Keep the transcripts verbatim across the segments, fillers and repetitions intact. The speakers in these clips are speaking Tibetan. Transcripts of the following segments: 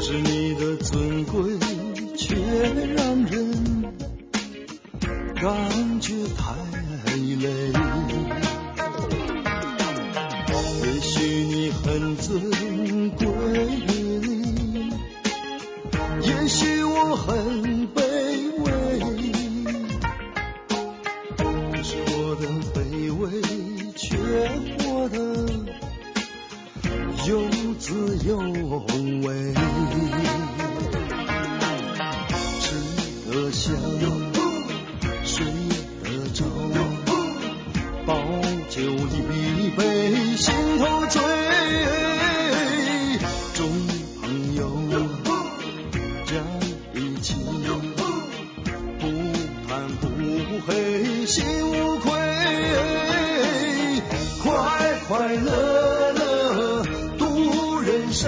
是你的尊贵，却让人感觉太累。也许你很尊贵，也许我很卑微。可是我的卑微却活得 有滋有味。吃得香，睡得着，保酒一杯，心头醉。众朋友， 一起，不叹不悔心无愧。快快乐乐度人生，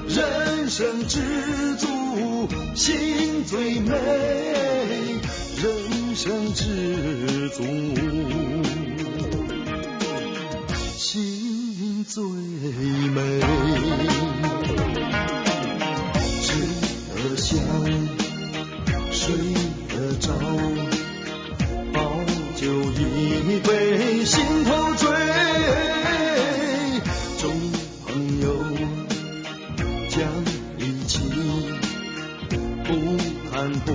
人生知足心最美，人生知足 心最美。吃得香，睡得着，保酒一杯心头醉。众朋友， 讲义气，不叹不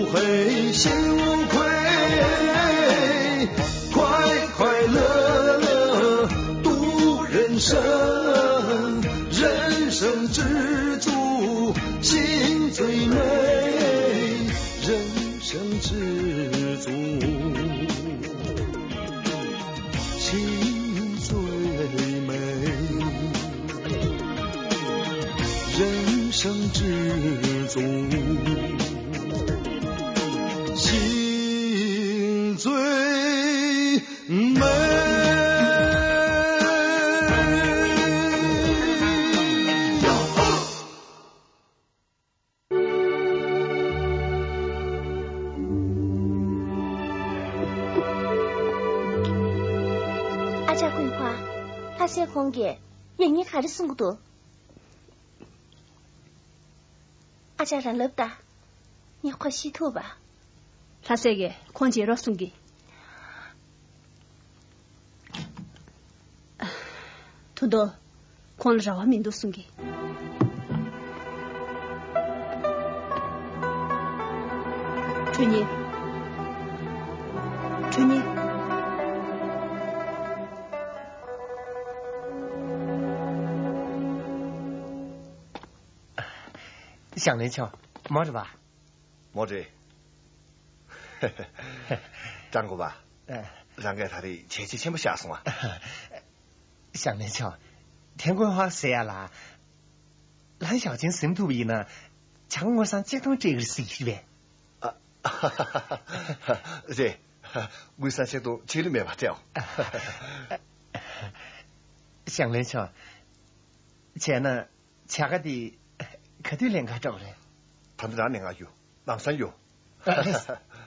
悔心无愧。快快乐乐度人生，人生知足心最美，人生知足 心最美，人生知足，心最美。ཨ་ཅག་ཀུན་ཁ། ལྷ་སའི་ཁོང་གིས་ངེད་གཉིས་ག་རེ་གསུང་གི་འདུག་ཨ་ཅག་རང་ལབ་དང་། ངས་ཁོ་ཤེས་ཐུབ་པ། ལྷ་སའི་གིས་ཁོང་མཇལ་རོགས་གསུང་གི། ཐུ་མདོ། ཁོང་ལ་རེ་བ་མི་འདུག་གསུང་གི། ཁྲུ་ཉི། ཁྲུ་ཉི། ཞང་ལན་ཆོ། མོ་རེད་པ། མོ་རེད། ཀྲང་གོ་པ། ཨ། རང་གིས་ད་རེས་བྱས་རྗེས་ཆེན་པོ་བཞག་སོང་ཨ། ཞང་ལན་ཆོ། ཐན་ཀོན་ཧྭ་ཟེར་ཡ་ལ། ལྷ་ཞའོ་ཆིན་ཟིན་ཐུབ་པ་ཡིན་ན། ཇང་དངུལ་སྲང་གཅིག་སྟོང་སྤྲད་ཀྱི་རེད་ཟེར་གྱི་རེད་པས། ཨ། རེད། དངུལ་སྲང་གཅིག་སྟོང་ཆད་ལུས་མེད་པ་སྤྲད་འོང་། ཞང་ལན་ཆོ། བྱས་ན། བྱ་དགའ་དེ་ག་དུས་ལེན་ག་འགྲོ་གི་རེད། ད་ལྟ་རང་ལེན་ག་ཡོད། ལམ་སང་ཡོད།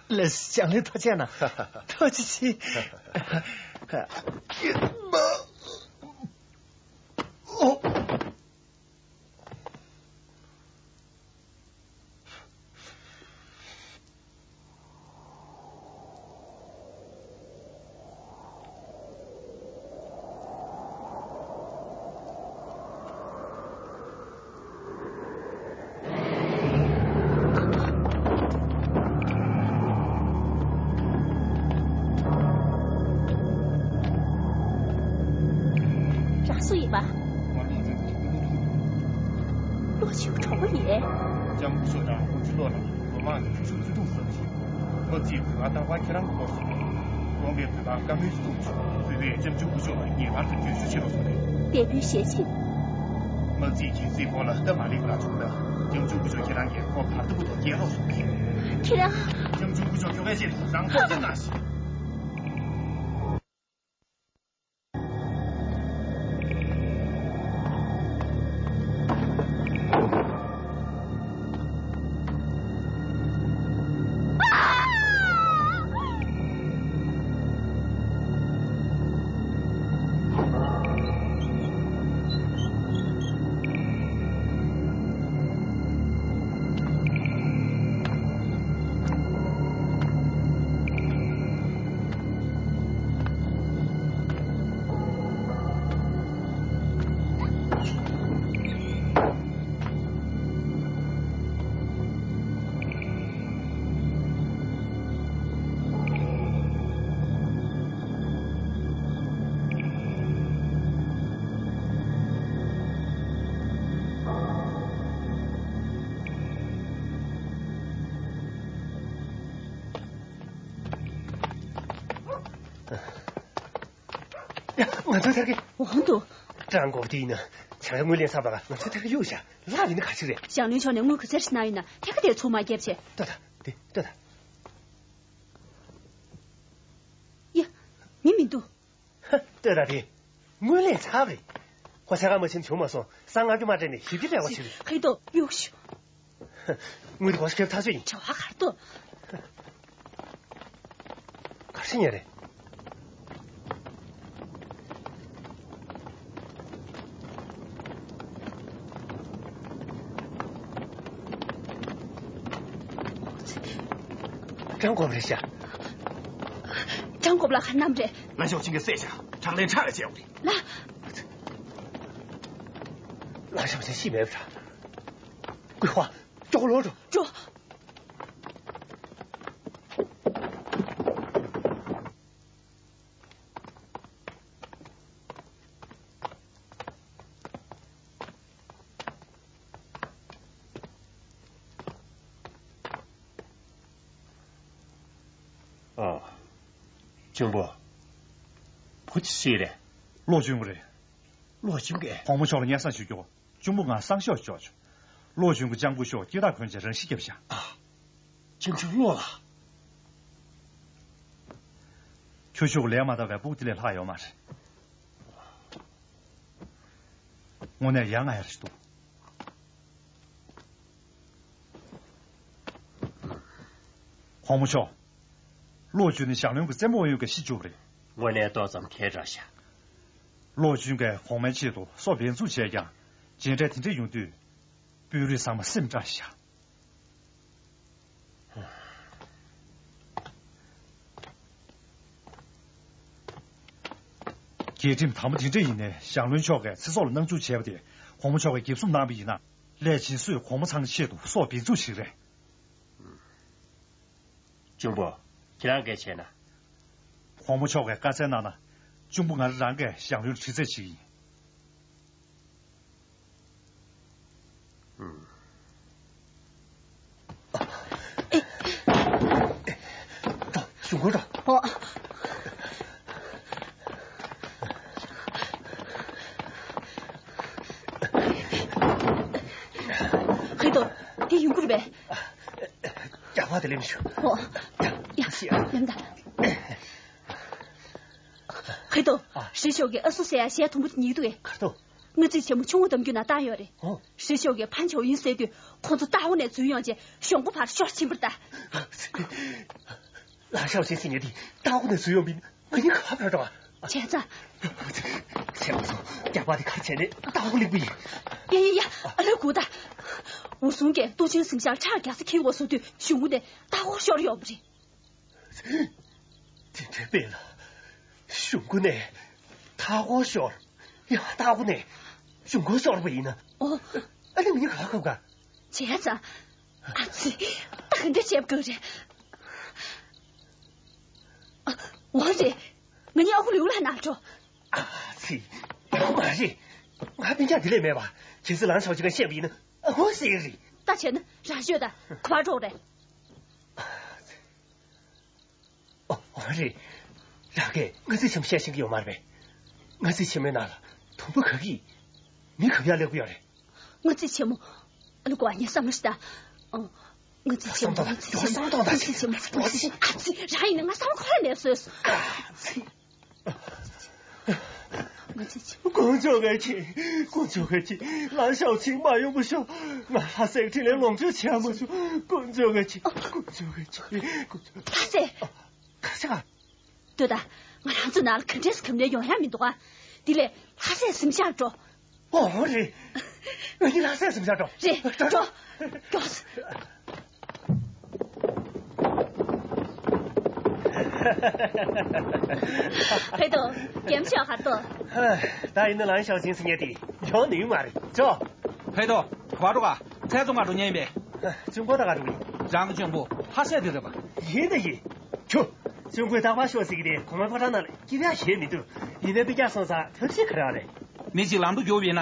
ལགས་སོ། ཞང་ལན་ཐུགས་རྗེ་གནང་། ཐུགས་རྗེ་ཆེ། རང་སུ་ཡིན་པ། ང་ལོ་ཆུང་གི་ཀུན་སློང་ཡིན། ལོ་ཆུང་གྲོགས་པོ་ཡིན། ལྕམ་སྐུ་ཞབས་དང་དབུ་ཁྲིད་བློ་ལ་ལོ་མང་གི་ཆུ་ཚོད་ཐུང་ཟབ་ཅིང་། མ་རྩིས་བོད་པ་རྟག་པར་ཁྱེད་རང་གི་སྐོར་གསུངས། དགོངས་པས་བོད་པར་བཀའ་མོལ་ཞིག་གཏོང་ཆོག་བོད་པས་ལྕམ་ཆུང་སྐུ་ཞབས་ལ་ངེས་པར་དུ་བརྗོད་ཞུ་བྱེད་རོགས་གསུངས་རེད། དེ་འདྲའི་ཞལ་ཆེམས། མ་རྩིས་ཁྱེད་ཚོའི་ཁོང་ལ་སྟབས་མ་ལེགས་པ་རག་བྱུང་ན། ལྕམ་ཆུང་སྐུ་ཞབས་ཁྱེད་རང་གིས་ཁོ་བར་དོ་བུ་དོ་སྐྱེལ་རོགས་གསུངས་རེད། ཁྱེད་རང་། ལྕམ་ཆུང་སྐུ་ཞབས་ཁྱོད་སྐད་ཆ་དེ་རང་ཐོག་ཅིག་གནང་ཞིག་ང་ཚོའི་ཐད་ཀའི། འོང་དུ། ཀྲང་གོ་དེ་ཡིན་ན་ཚང་མ་དངུལ་ལེན་ཚར་བ་ང་ཚོའི་ཐད་ཀ་གཡུག་བཞག་ལག་ཡིན་ན་ག་ཚིག་རེད། ཞང་བློན་མཆོག་ནས་དངུལ་ག་ཚད་ཞིག་གནང་ཡོད་ན་ཐད་ཀ་དེ་ཚུར་མ་བརྒྱབ་བྱས། ལྟོས་དང་དེ་ལྟོས་དང་། ཡ། མི་མི་འདུག་ལྟོས་དང་དེ། དངུལ་ལེན་ཚར་རེད། ཁོ་ས་ག་མ་ཕྱིན་བྱུང་མ་སོང་ས་ལྔ་རྒྱུ་མ་སྤྲད་ནས་ཞིབ་ཀྱི་སྤྲད་པ་ཞིག་རེད། ཁ་ཡི་ཏོ་གཡུག་ཤོག་དངུལ་དེ་གོང་ས་ཁེབ་ཐག་ཆོད་ཡིན། བྱ་བ་གར་ཏོ། གར་ཕྱིན་ཡ་རེད། ཀྲང་གོ་རེད་ཤག་ཀྲང་གོ་ལ་ཁ་ནམ་རེད། ལ་ཞོག་ཆིང་གི་སེ་ཤག་ཁྲག་ལན་ཁྲག་ལ་བྱས་པ་རེད། ལ། ལ་ཞོག་ཆིང་ཤི་མེད་པ་ར། ཀུའི་ཧྭ། ཅོག་ལོ་འགྲོ། འགྲོ། ཨ། གཅུང་པོ། བུ་ཅི་ཞིག་རེད། བློ་ཆུང་གི་རེད། བློ་ཆུང་གི། གོང་མ་མཆོག་ལ་སྙན་སེང་ཞུ་རྒྱུ། གཅུང་པོ་ང་སང་ཞོགས་ཅོག་ཆུ། བློ་ཆུང་གི་སྤྱང་པོ་ཤོག་སྐྱེ་ཐག་གོན་ཆེ་རང་ཤི་རྒྱབ་ཤག་ཨ། ཁྱོད་ཚོ་བློ་ལ། ཁྱོད་ཤོག་ལས་མ་བཏང་བའི་སྤུག་དེ་ལས་ལྷག་ཡོད་མ་རེད། དངོས་གནས་ཡ་ང་ཡ་རེད་འདུག་གོང་མ་མཆོག་བློ་ཆུང་ནི་ཞང་བློན་གྱི་རྩེད་མོ་ཡོད་མཁན་ཤི་བཅུག་པ་རེད། དངོས་གནས་ཏོག་ཙམ་ཁྱད་དྲགས་ཤག་བློ་ཆུང་གིས་གོང་མའི་ཆེད་དུ་སྲོག་འབེན་འཛུགས་བྱས་ཀྱང་། མཇལ་འཕྲད་དེ་འདྲ་ཡོང་དུས། དཔོན་རིགས་ཚང་མ་སེམས་སྐྲག་ཤག་རྒྱལ་ཁྲིམས་དམ་པོ་དེ་འདྲ་ཡིན་ནའི་ཞང་བློན་མཆོག་གིས་ཚེ་སྲོག་ལ་སྣང་ཆུང་བྱས་པ་དེ་གོང་མ་མཆོག་གིས་འགེབས་སྲུང་གནང་བ་ཡིན་ན། སླད་ཕྱིན་སུས་གོང་མ་ཚང་ཆེད་དུ་སྲོག་འབེན་འཛུགས་ཤིག་རེད། གཅུང་པོ། ཁྱེད་རང་གིས་བྱས་ན། གོང་མ་མཆོག་གིས་བཀའ་སྩལ་གནང་ན། གཅུང་པོ་ང་རང་གིས་ཞང་བློན་ཁྲི་རྩད་བྱེད་ཀྱི་ཡིན། ཨུམ། ཨེ། ད་གཞུང་སྒོར་འགྲོ། ཨོ། ཁེ་ཏོ། དེ་ཡོང་གི་རེད་པས། རྒྱག་པ་དེ་ལེན་ཞུ། ཨོ། ཡ། ཡ། ལེན་ད། ཁེ་ཏོ། ཨ། ཧྲི་ཤོ་གི་ཨ་སུ་ཟེར་ཡ་གཞས་མཐོན་པོ་དེ་ཉིད་འདུག་གས། གར་ཏོ། སྔ་རྩིས་ཆེན་མོ་ཆུང་ངུ་གཏམ་རྒྱུད་ནང་བཏང་ཡོད་རེད། ཨོ། ཧྲི་ཤོ་གི་ཕན་ཆོ་ཡིན་ཟེར་དུས་ཁོ་ཚོ་ཏའོ་ནས་འཛུལ་ཡོང་རྗེས་གཞོང་པ་བར་ཤོར་ཕྱིན་པ་རེད་ད། ལ་ཞའོ་ཆིང་ཟེར་མཁན་དེ་ཏའོ་ནས་འཛུལ་ཡོང་མིན་ང་གཉིས་ག་པར་འགྲོ་བ། བྱས་ཙང་། བྱས་མ་སོང་། རྒྱག་པ་དེ་གར་བྱས་ནས་ཏའོ་གླེང་གི་ཡིན། ཡ་ཡ་ཡ། ཨ་ལོས་སྒུག་ད། འུ་ཟུང་གིས་ཏུའུ་ཆིང་གཟིམ་ཤག་ཁྲག་རྒྱག་ས་འཁྱེར་དགོས་བཟོ་དུས་གཞུང་གུ་ནས་ཏའོ་ཤོར་ཡོང་བ་རེད། དེ་འདྲའི་དཔེ་ལ། གཞུང་གུ་ནས་ཏའོ་ཤོར། ཡང་ཏའོ་ནས་གཞུང་གུ་ཤོར་བ་ཡིན་ན། ཨོ། ཨ་ནི་མི་ག་ཁབ་ག་བྱས་ཙང་། ཨ་ཙི། ད་ག་འདྲ་བྱེད་དགོས་རེད། ཨ། འོ་རེད། ང་གཉིས་ཨ་ཁུ་ལུའུ་ལགས་ནང་འགྲོ། ཨ་ཙི། ཡོང་མ་རེད། ང་སྤུན་ཀྱག་དེ་ལས་མེད་པ། གལ་སྲིད་ལང་ཞའོ་ཆིང་ག་བཤད་པ་ཡིན་ན་ཨ་ཁུ་ཟེར་གི་རེད། ད་བྱས་ན་རང་ཤོད་ད། ག་པར་འགྲོ་རེད། ཨོ། ཨོ་རེད། རང་གིས་སྔ་རྩིས་ཆེན་མོ་བཤད་ཤེས་ཀྱི་ཡོད་མ་རེད་པས། སྔ་རྩིས་ཆེན་མོའི་ནང་ལ་དུམ་བུ་ག་གི་མི་ག་བརྒྱ་སླེབས་ཀྱི་ཡོད་རེད། སྔ་རྩིས་ཆེན་མོ། ཨ་ལོ་གོ་བ་ངས་བསམ་བློ་ཞིག་ད། ཨོ། སྔ་རྩིས་ཆེན་མོ། སྔ་རྩིས་ཆེན་མོ། སྔ་རྩིས་ཆེན་མོ། ཨ་ཙི། རང་ཡིན་ན་ང་བསམ་བློ་ཁོ་ར་ནས་བཟོས་སོང་། ཨ་ཙི། ང་ཚོས་ཅི། དཀོན་མཆོག་ག་ཅི། དཀོན་མཆོག་ག་ཅི། ལང་ཞའོ་ཆིང་མ་ཡོང་བ་ཤོག་ང་ལྷ་སའི་ཁྲིམས་ལས་ལོངས་སྤྱོད་བྱས་མ་བྱུང་། དཀོན་མཆོག་ག་ཅི། དཀོན་མཆོག་ག་ཅི། དཀོན་མཆོག་ལྷ་སའི། ཨ། ག་ཅི་ག་ལྟོས་ད། ང་རང་ཚོ་ནང་ལ་ག་འདྲས་སེ་གབ་ནས་ཡོང་ཡ་མི་འདུག་ཨ། དེ་ལས་ལྷ་སའི་གཟིམ་ཤག་འགྲོ། ཨོ་རེད། ང་གཉིས་ལྷ་སའི་གཟིམ་ཤག་འགྲོ། རེད། འགྲོ། འགྲོ། འགྲོ། ཕེ་ཏོ། རྒྱན་ཤོག་གར་ཏོ། ད་ཡིན་ན་ལང་ཞའོ་ཆིང་ཟེར་མཁན་དེ་ཡོང་ནི་ཡོད་མ་རེད་ཅོ། ཕེ་ཏོ། ག་པར་འགྲོ་ག་ཚལ་བཙོང་ག་འགྲོ་ཉན་པས། གཅུང་པོ་ད་ག་འགྲོ་གི་ཡིན། རང་གི་གཅུང་པོ་ལྷ་སའི་དེ་རེད་པ། ཡིན་ད་ཡིན། ཁྱོ། གཅུང་པོས་རྟག་པར་ཤོག་ཟེར་གི་དེ་གོང་མའི་ཕོ་བྲང་ནང་ལ་སྐྱིད་པ་ཞེ་མི་འདུག་ཡིན་ནའི་དཔེ་རྒྱག་སོང་ཙང་ཐབས་ཤེས་ག་རེ་རེད། མི་གཅིག་ལམ་དུ་རྒྱུག་པ་ཡིན་ན།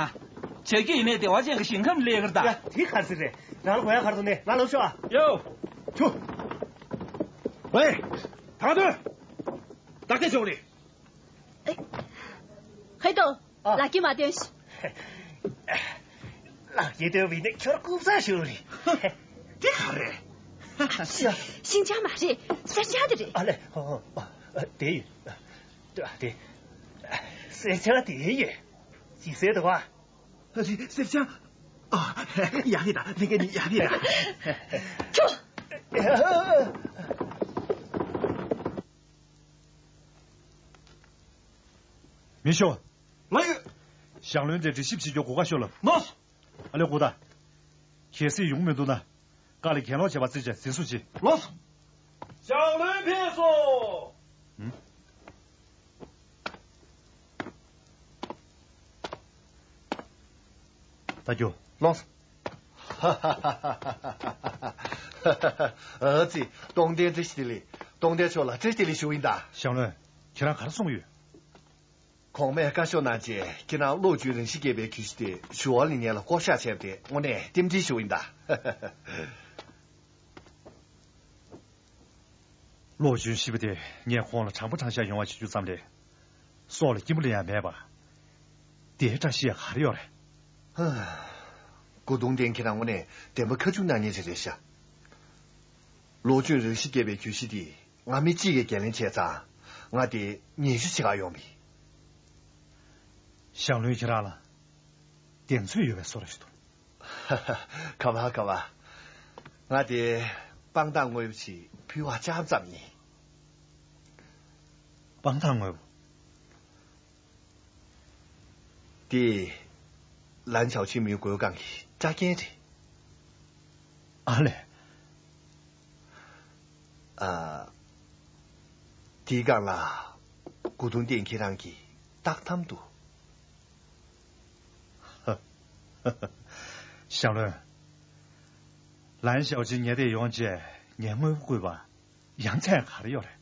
བྱས་རྗེས་ཡིན་ནའི་བདེ་བ་ཅན་གྱི་ཞིང་ཁམས་སླེབས་ཀྱི་རེད་ད། ཡ་དེ་ག་རེ་ཟེར་རེད། རང་ལ་གོ་ཡ་ག་རེ་འདུག་ནས་ང་ལོག་ཤོག་ཨ། ཡོ། ཁྱོ། ཝེ། ད་དུས། བདག་གིས་ཆོག་རེད། ཧེ་ཏོ། ཨ། ལག་གི་མ་སྟོན་ཤི། ལག་གི་སྟོན་བི་ནི་ཁྱོར་ཀུབ་ས་ཞུ་རི། དེ་ག་རེད། ཤིན་ཅང་མ་རེད། སེར་ཅང་དེ་རེད། ཨ་ལེ། ཨོ། ཨོ། ཨ། དེ་ཡོད། ཨ། དེ། སེར་ཅང་དེ་ཡོད། ཅི་ཟེར་འདུག་བ། ཨ་ལེ། སེར་ཅང་། ཨ། ཡག་གི་ད། ལས་ཀ་ནི་ཡག་གི་ད། ཁྱོ། མི་ཤོག་ལགས་ཡོད། ཞང་བློན་དེ་འདྲི་ཞིབ་བྱེད་རྒྱུ་གོ་སྐབས་ཤོར་ལབ། ལགས་སོ། ཨ་ལེ་ཀུ་ད། གལ་སྲིད་ཡོང་མི་འདུག་ན། བཀའ་ལས་གྱེན་ལོག་བྱས་པ་བརྩིས་བྱས་འཛིན་བཟུང་བྱེད། ལགས་སོ། ཞང་བློན་ཕེབས་སོང་། ཨུམ། ད་རྒྱུ། ལགས་སོ། ཨ་ཙི། སྟོང་ལྡན་བཀྲ་ཤིས་བདེ་ལེགས། སྟོང་ལྡན་མཆོག་ལ་བཀྲ་ཤིས་བདེ་ལེགས་ཞུ་ཡིན་ད། ཞང་བློན། ཁྱེད་རང་ག་རེ་གསུང་གི་ཡོད། གོང་མས་བཀའ་ཤོག་གནང་རྗེས་ཁྱེད་རང་བློ་ཆུང་རང་ཤི་རྒྱས་པའི་གྱོད་གཞི་དེ་ཞུ་བ་ལེན་མཁན་ལ་བསྐོ་བཞག་བྱས་པ་དེ་དངོས་གནས་རྟེན་འབྲེལ་ཞུ་ཡིན་ད། བློ་ཆུང་ཤི་བ་དེ་ངས་ཁོང་ལ་དྲང་པོ་དྲང་བཞག་ཡོང་བ་བྱེད་རྒྱུ་ཙམ་ལས། སྲོག་ལ་སྐྱིད་པོ་ལེན་ཡ་མེད་པ། དེའི་བཀྲ་ཤིས་ཡ་ག་རེ་ཡོད་རེད། ཧ། གུ་དུང་ཏན་ཁྱེད་རང་དངོས་གནས་བདེན་པ་ཁ་མཆུ་གནང་མཁན་ཞིག་རེད་ཤག་བློ་ཆུང་རང་ཤི་རྒྱས་པའི་གྱོད་གཞི་དེ་ང་མི་གཅིག་གིས་འགན་ལེན་བྱས་ཙང་། ང་དེ་ཉེས་ཞུ་བྱེད་ག་ཡོང་བས། ཞང་བློན་ཁྱེད་རང་ལ་གདེང་ཚོད་ཡོད་པའི་བཟོ་འདྲ་ཞིག་འདུག་ཧ་ཧ། ག་བ་ག་བ། ང་དེ་དཔང་རྟགས་དངོས་པོ་ཞིག་ཕུལ་བ་རྐྱང་ཙམ་ཡིན། དཔང་རྟགས་དངོས་པོ། དེ། ལན་ཞའོ་ཆིན་མི་གོས་གང་གི་སྐྲ་རྒྱན་རེད། ཨ་ལས། ཨ། དེའི་སྒང་ལ་གུ་དུང་ཏན་ཁྱེད་རང་གི་རྟགས་ཐམ་འདུག་ཞང་བློན། ལན་ཞའོ་ཆིན་ངའི་འདིར་ཡོང་རྗེས་ངས་དངོས་པོ་བརྐུས་པ། ཡ་མཚན་ག་རེ་ཡོད་རེད།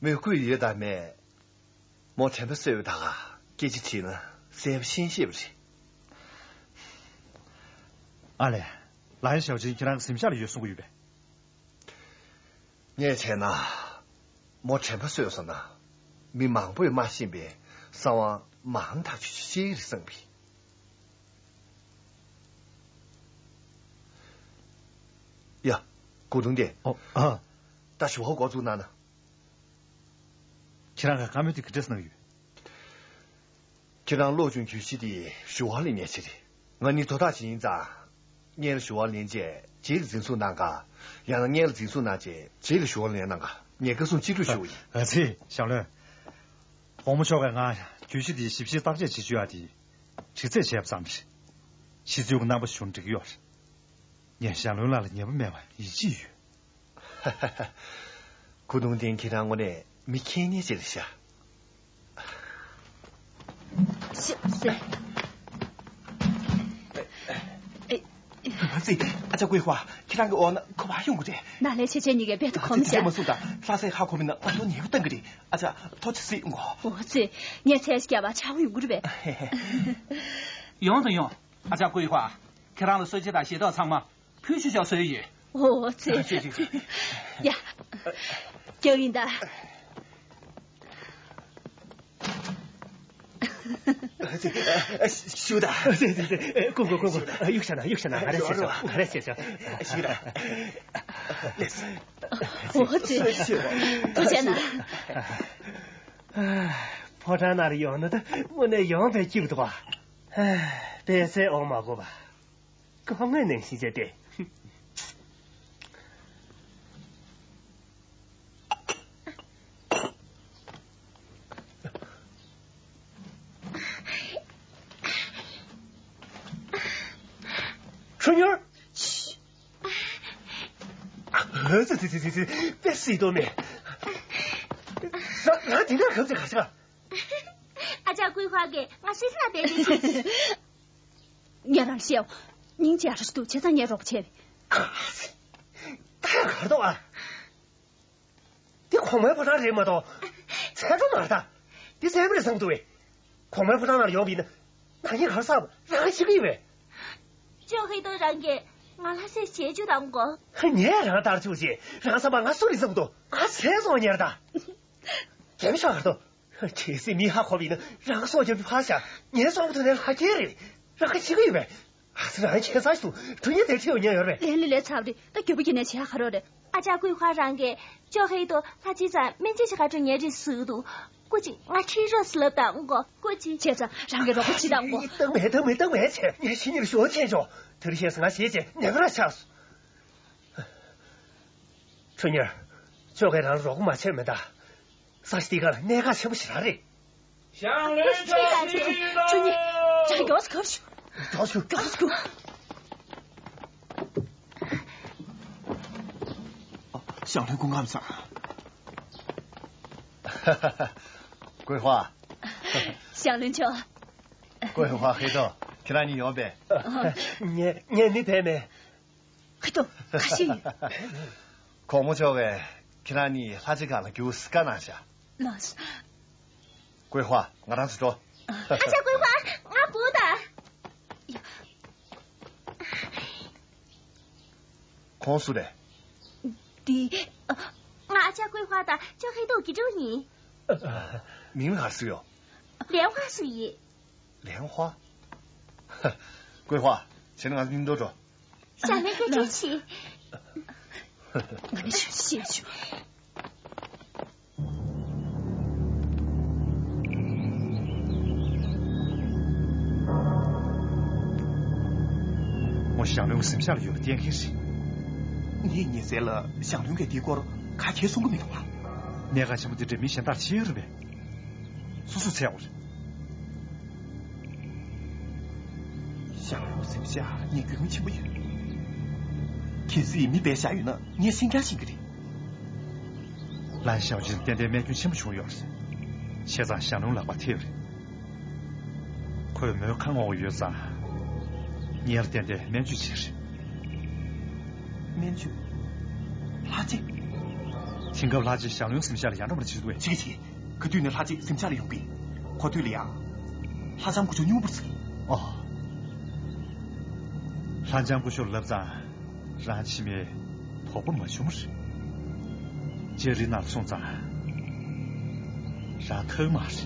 མོས་བརྐུས་ཡོད་དམ་མེད། མོ་དྲན་པ་གསོས་པ་ད་ག་སྐད་ཆ་དྲིས་ན་གསལ་པོ་ཤེས་ཤེས་པ་རེད། ཨ་ལས། ལན་ཞའོ་ཆིན་ཁྱེད་རང་གི་གཟིམ་ཤག་ལ་ཡོད་གསུང་གི་ཡོད་པས། ངས་བྱས་ན། མོ་དྲན་པ་གསོས་སོང་ན། མི་མང་པོས་མ་ཤེས་པའི་གསང་བ་མང་དག་ཅིག་ཤེས་ཀྱི་རེད་བསམ་གི། ཡ། གུ་དུང་ཏན། ཨོ། ཨ། ད་ཞུ་བ་འགོ་འཛུགས་གནང་ན། ཁྱེད་རང་གི་བཀའ་མོལ་དེ་ག་འདྲས་གནང་ཡོད། ཁྱེད་རང་བློ་ཆུང་གྱོད་གཞི་དེ་ཞུ་བ་ལེན་མཁན་ཞིག་རེད། ང་ནི་དོ་བདག་ཅིག་ཡིན་ཙང་། སྔོན་ལ་ཞུ་བ་ལེན་རྗེས་རྗེས་ལ་འཛིན་བཟུང་གནང་ག། ཡང་ན་སྔོན་ལ་འཛིན་བཟུང་གནང་རྗེས་རྗེས་ལ་ཞུ་བ་ལེན་གནང་ག། ངས་བཀའ་གསུང་ཅི་ཐུབ་ཞུ་གི་ཡིན། ཨ་ཙི། ཞང་བློན། དགོང་མོ་ཆོ་གས་ང་གྱོད་གཞི་དེའི་ཞིབ་བཤེར་བརྟག་དཔྱད་བྱེད་བཅུག་ཡ་དེ། དྲི་རྩད་བྱས་པ་ཙམ་རེད། ཕྱི་ཚུལ་གྱི་རྣམ་པ་བྱུང་འགྲིག་གི་ཡོད་རེད། ངས་ཞང་བློན་ལགས་ལ་ཉེས་པ་མེད་པ་ཡིད་ཆེས་ཡོད། གུ་དུང་ཏན་ཁྱེད་རང་དངོས་གནས་མི་མཁས་མཁན་ཅིག་རེད་ཤག་ཤ་ཟེར། ཨ་ཙི། ཨ་ཅག་ཀུའི་ཧྭ། ཁྱེད་རང་གི་འོག་ན་ཁོ་པ་ཡོང་གི་རེད། ནཱ་ལས་ཆེ་ཆེ་གཉིས་ཀས་དཔེ་ཐུག་གོམས་ཤག་མ་གསུང་ད། ལྷ་སའི་ཧ་གོ་མིན་ན་ང་ཚོ་ཉེས་པ་བཏང་གི་རེད། ཨ་ཅག་ཐོ་ཅི་སྲིད་འགོ། འོ་ཙི། ངས་ཚད་ཞིག་བརྒྱབ་པ་ཆག་ཡོང་གི་རེད་པས། ཡོང་དང་ཡོང་། ཨ་ཅག་ཀུའི་ཧྭ། ཁྱེད་རང་ལ་གསོལ་ཇ་དང་ཞལ་ཏོག་ཚང་མ། ཕུལ་ཆུ་ཞོག་བཟོས་ཡོད། འོ་ཙི། ཨ་ཙི་ཙི་ཙི། ཡ། རྒྱག་ཡིན་ད། ཨ་ཙི། ཨ། ཞུ་ད། ཨ་ཙི་ཙི་ཙི། ཨ། ཀུན་ཀུན་ཀུན་ཀུན། ཨ། གཡུག་བཞག་ན་གཡུག་བཞག་ན། ང་རེ་བྱས་ཤོག་ང་རེ་བྱས་ཤོག་ཞུ་ད། ལེས། འོ་ཙི། ཐུགས་རྗེ་གནང་། ཕོ་བྲང་ནང་ལ་ཡོང་ན་ད་དངོས་གནས་ཡོང་བས་སྐྱིད་པོ་འདུག་པ། པད་ཚལ་འོང་མ་དགོས་པ། དཀའ་ངལ་ནང་བཞིན་བྱས་ཏེ། ཧྲུལ་ཉུལ། ཨ་ཙི་ཙི་ཙི་ཙི། དཔེ་སྲིད་དོ་མེད། ང་ང་དེ་འདྲ་གབ་ཙེ་ག་ཤ། ཨ་ཅག་ཀུའི་ཧྭ་གིས་ང་ཤི་སྣ་བེད་དེ་ཤི། ཉེ་རང་ཤེའོ། སྙིང་རྗེ་ར་ཞིག་འདུག་བྱས་ཙང་ངས་རོགས་བྱས་པས། ད་ཡང་གར་འདུག་ཨ། འདི་གོང་མའི་ཕོ་བྲང་རེད་མ་གཏོགས། ཚལ་སྒྲོམ་མ་རེད་ད། འདི་སྲས་མོ་རེད་བསམ་འདུག་པས། གོང་མའི་ཕོ་བྲང་ནང་ཡོང་བ་ཡིན་ན། ནང་ཉིད་གར་སོང་རང་ཤི་གི་ཡིན་པས། ཅོ་ཧེ་ཏོ་རང་གིས། ང་ལྷ་སྲས་བྱེད་བཅུག་དང་གོ། ངས་རང་ལྟར་བཅུག་ཅེས་རང་བསམ་པ་ང་སུ་རེད་བསམ་འདུག་ང་ཚེ་བཙོང་ཉེར་ད། རྒྱ་མི་ཤོག་གར་དོ། གལ་སྲིད་མི་ཧ་གོ་བ་ཡིན་ན་རང་སྲོག་སྐྱོབ་རྒྱུ་ཕར་བཞག་ངའི་བཙོང་པ་ཐོན་ནས་ལྷ་སྐྱེས་རེད། རང་ག་བྱེད་ཀྱི་ཡོད་པས། ཨ་ཙི་རང་ཁྱད་མཚར་ཞིག་འདུག་གྲུ་ཉེ་དེར་ཁྲིད་འོང་ཉེ་ཡོད་རེད། ལན་ལི་ལས་ཚབ་རེད། ད་རྒྱུ་བུ་ཁྱེད་ནས་བྱེད་ཧ་ག་རོགས་རེད། ཨ་ཅག་ཀུན་ཧྭ་རང་གིས་ཅོ་ཧེ་ཏོ་ལྷ་ཅི་ཙང་སྨན་བཅོས་བྱེད་ག་འགྲོ་ཉེ་རེད་ཟེར་འདུག་སྐུ་མཁྱེན་ང་ཁྲིད་རོགས་ལབ་དང་གོ་སྐུ་མཁྱེན། བྱས་ཙང་རང་གིས་རོགས་པ་བྱེད་དང་གོ། བཏང་མེད་བཏང་མེད་བཏང་མེད་བྱས་ངས་ཤི་ཉེར་ཞོ་ཆེན་ཆོག་དེར་ཤེས་ང་ཞེས་བྱས་ཉེ་ག་ར་ཆགས་སོང་། ཁྲུ་ཉེར། ཅོ་ཧེ་རང་རོགས་པ་མ་བྱས་མེད་ད། ས་ཆ་འདི་ག་ལ་གནད་འགག་ཆེན་པོ་ཞེ་དྲག་རེད། ཞང་བློན་ཁྲོ་ཉེ། ཅང་མགྱོགས་སུ་གབ་ཤོག་མགྱོགས་སུ་མགྱོགས་སུ། ཞང་བློན་སྐུ་ཁམས་བཟང་། ཀུན་ཧྭ། ཞང་བློན་མཆོག་ཀུན་ཧྭ་ཧེ་ཏོ་ཁྱེད་རང་གཉིས་ཡོང་པས། ངས་ངས་ནི་བས་མེད། ཁ་ཏོ་ཁ་ཤས་ཡིན། གོང་མ་མཆོག་གིས་ཁྱེད་རང་གཉིས་ལྷ་རྗེ་སྒང་ལ་རྒྱུགས་བཀའ་གནང་བཞག་ལགས་སོ། ཀུན་ཧྭ་ང་རང་ཚོ་འགྲོ། ཨ་ཅག་ཀུན་ཧྭ་ང་བུ་དང་། ཁོང་སུ་རེད། འདི། ང་ཨ་ཅག་ཀུན་ཧྭ་དང་ཅོ་ཧེ་ཏོ་གི་ཕྲུ་གུ་ཡིན། མིང་ལ་ག་རེ་ཟེར་ཡོད། ལན་ཧྭ་ཟེར་ཡིན། ལན་ཧྭ། ཀུན་ཧྭ། བྱས་ན་ང་ཚོ་མཉམ་དུ་འགྲོ། ཞང་ནས་སྐད་ཆ་བྱེད། ང་ནི་ཞུ་ཤེས་ཞུ། མོ་ཞང་བློན་གྱི་གཟིམ་ཤག་ལ་ཡོད་པ་གཏན་འཁེལ་རེད། ངས་ཉེ་སྲས་ལ་ཞང་བློན་གྱིས་འདིའི་སྐོར་ག་གེ་གསུང་གི་མི་འདུག་ལ། གནད་འགག་ཆེན་པོ་འདི་འདྲ་མི་གཞན་དག་ཤེས་ཡོད་རེད་པས། སོ་སོས་འཚོལ་དགོས་རེད། ཞང་བློན་གཟིམ་ཤག་ངས་རྒྱུས་མངའ་ཆེན་པོ་ཡོད། གལ་སྲིད་མི་སྦས་བཞག་ཡོད་ན་ངས་ཤེས་ཀྱང་ཤེས་ཀྱི་རེད། ལན་ཞའོ་ཅིན་ཏན་ཏན་རྨས་སྐྱོན་ཆེན་པོ་བྱུང་ཡོད་རེད། བྱས་ཙང་ཞང་བློན་ལག་པར་ཐེབས་རེད། ཁོས་མོའི་ཁ་སྔོག་ཡོད་ཙང་། ངས་ཏན་ཏན་སྨན་བཅོས་བྱས་རེད། སྨན་བཅོས། ལྷ་རྗེ། དེང་སྐབས་ལྷ་རྗེ་ཞང་བློན་གཟིམ་ཤག་ལ་ཡར་འགྲོ་མར་བྱེད་འདུག་པས། བྱེད་ཀྱི་བྱེད་ཀྱི། ག་དུས་ནས་ལྷ་རྗེ་གཟིམ་ཤག་ལ་ཡོང་པས། ཁོ་ཐོས་ལ་ཡ། ལྷ་ལྕམ་སྐུ་ཞབས་སྨྱུ་གུ་བརྩི། ཨོ། ལྷ་ལྕམ་སྐུ་ཞབས་ལབ་ཙང་། རང་ཕྱི་མའི་བོགས་པ་མ་བྱུང་བ་རེད། ལྕགས་རི་ནང་སོང་ཙང་། རང་ཐག་མ་རེད།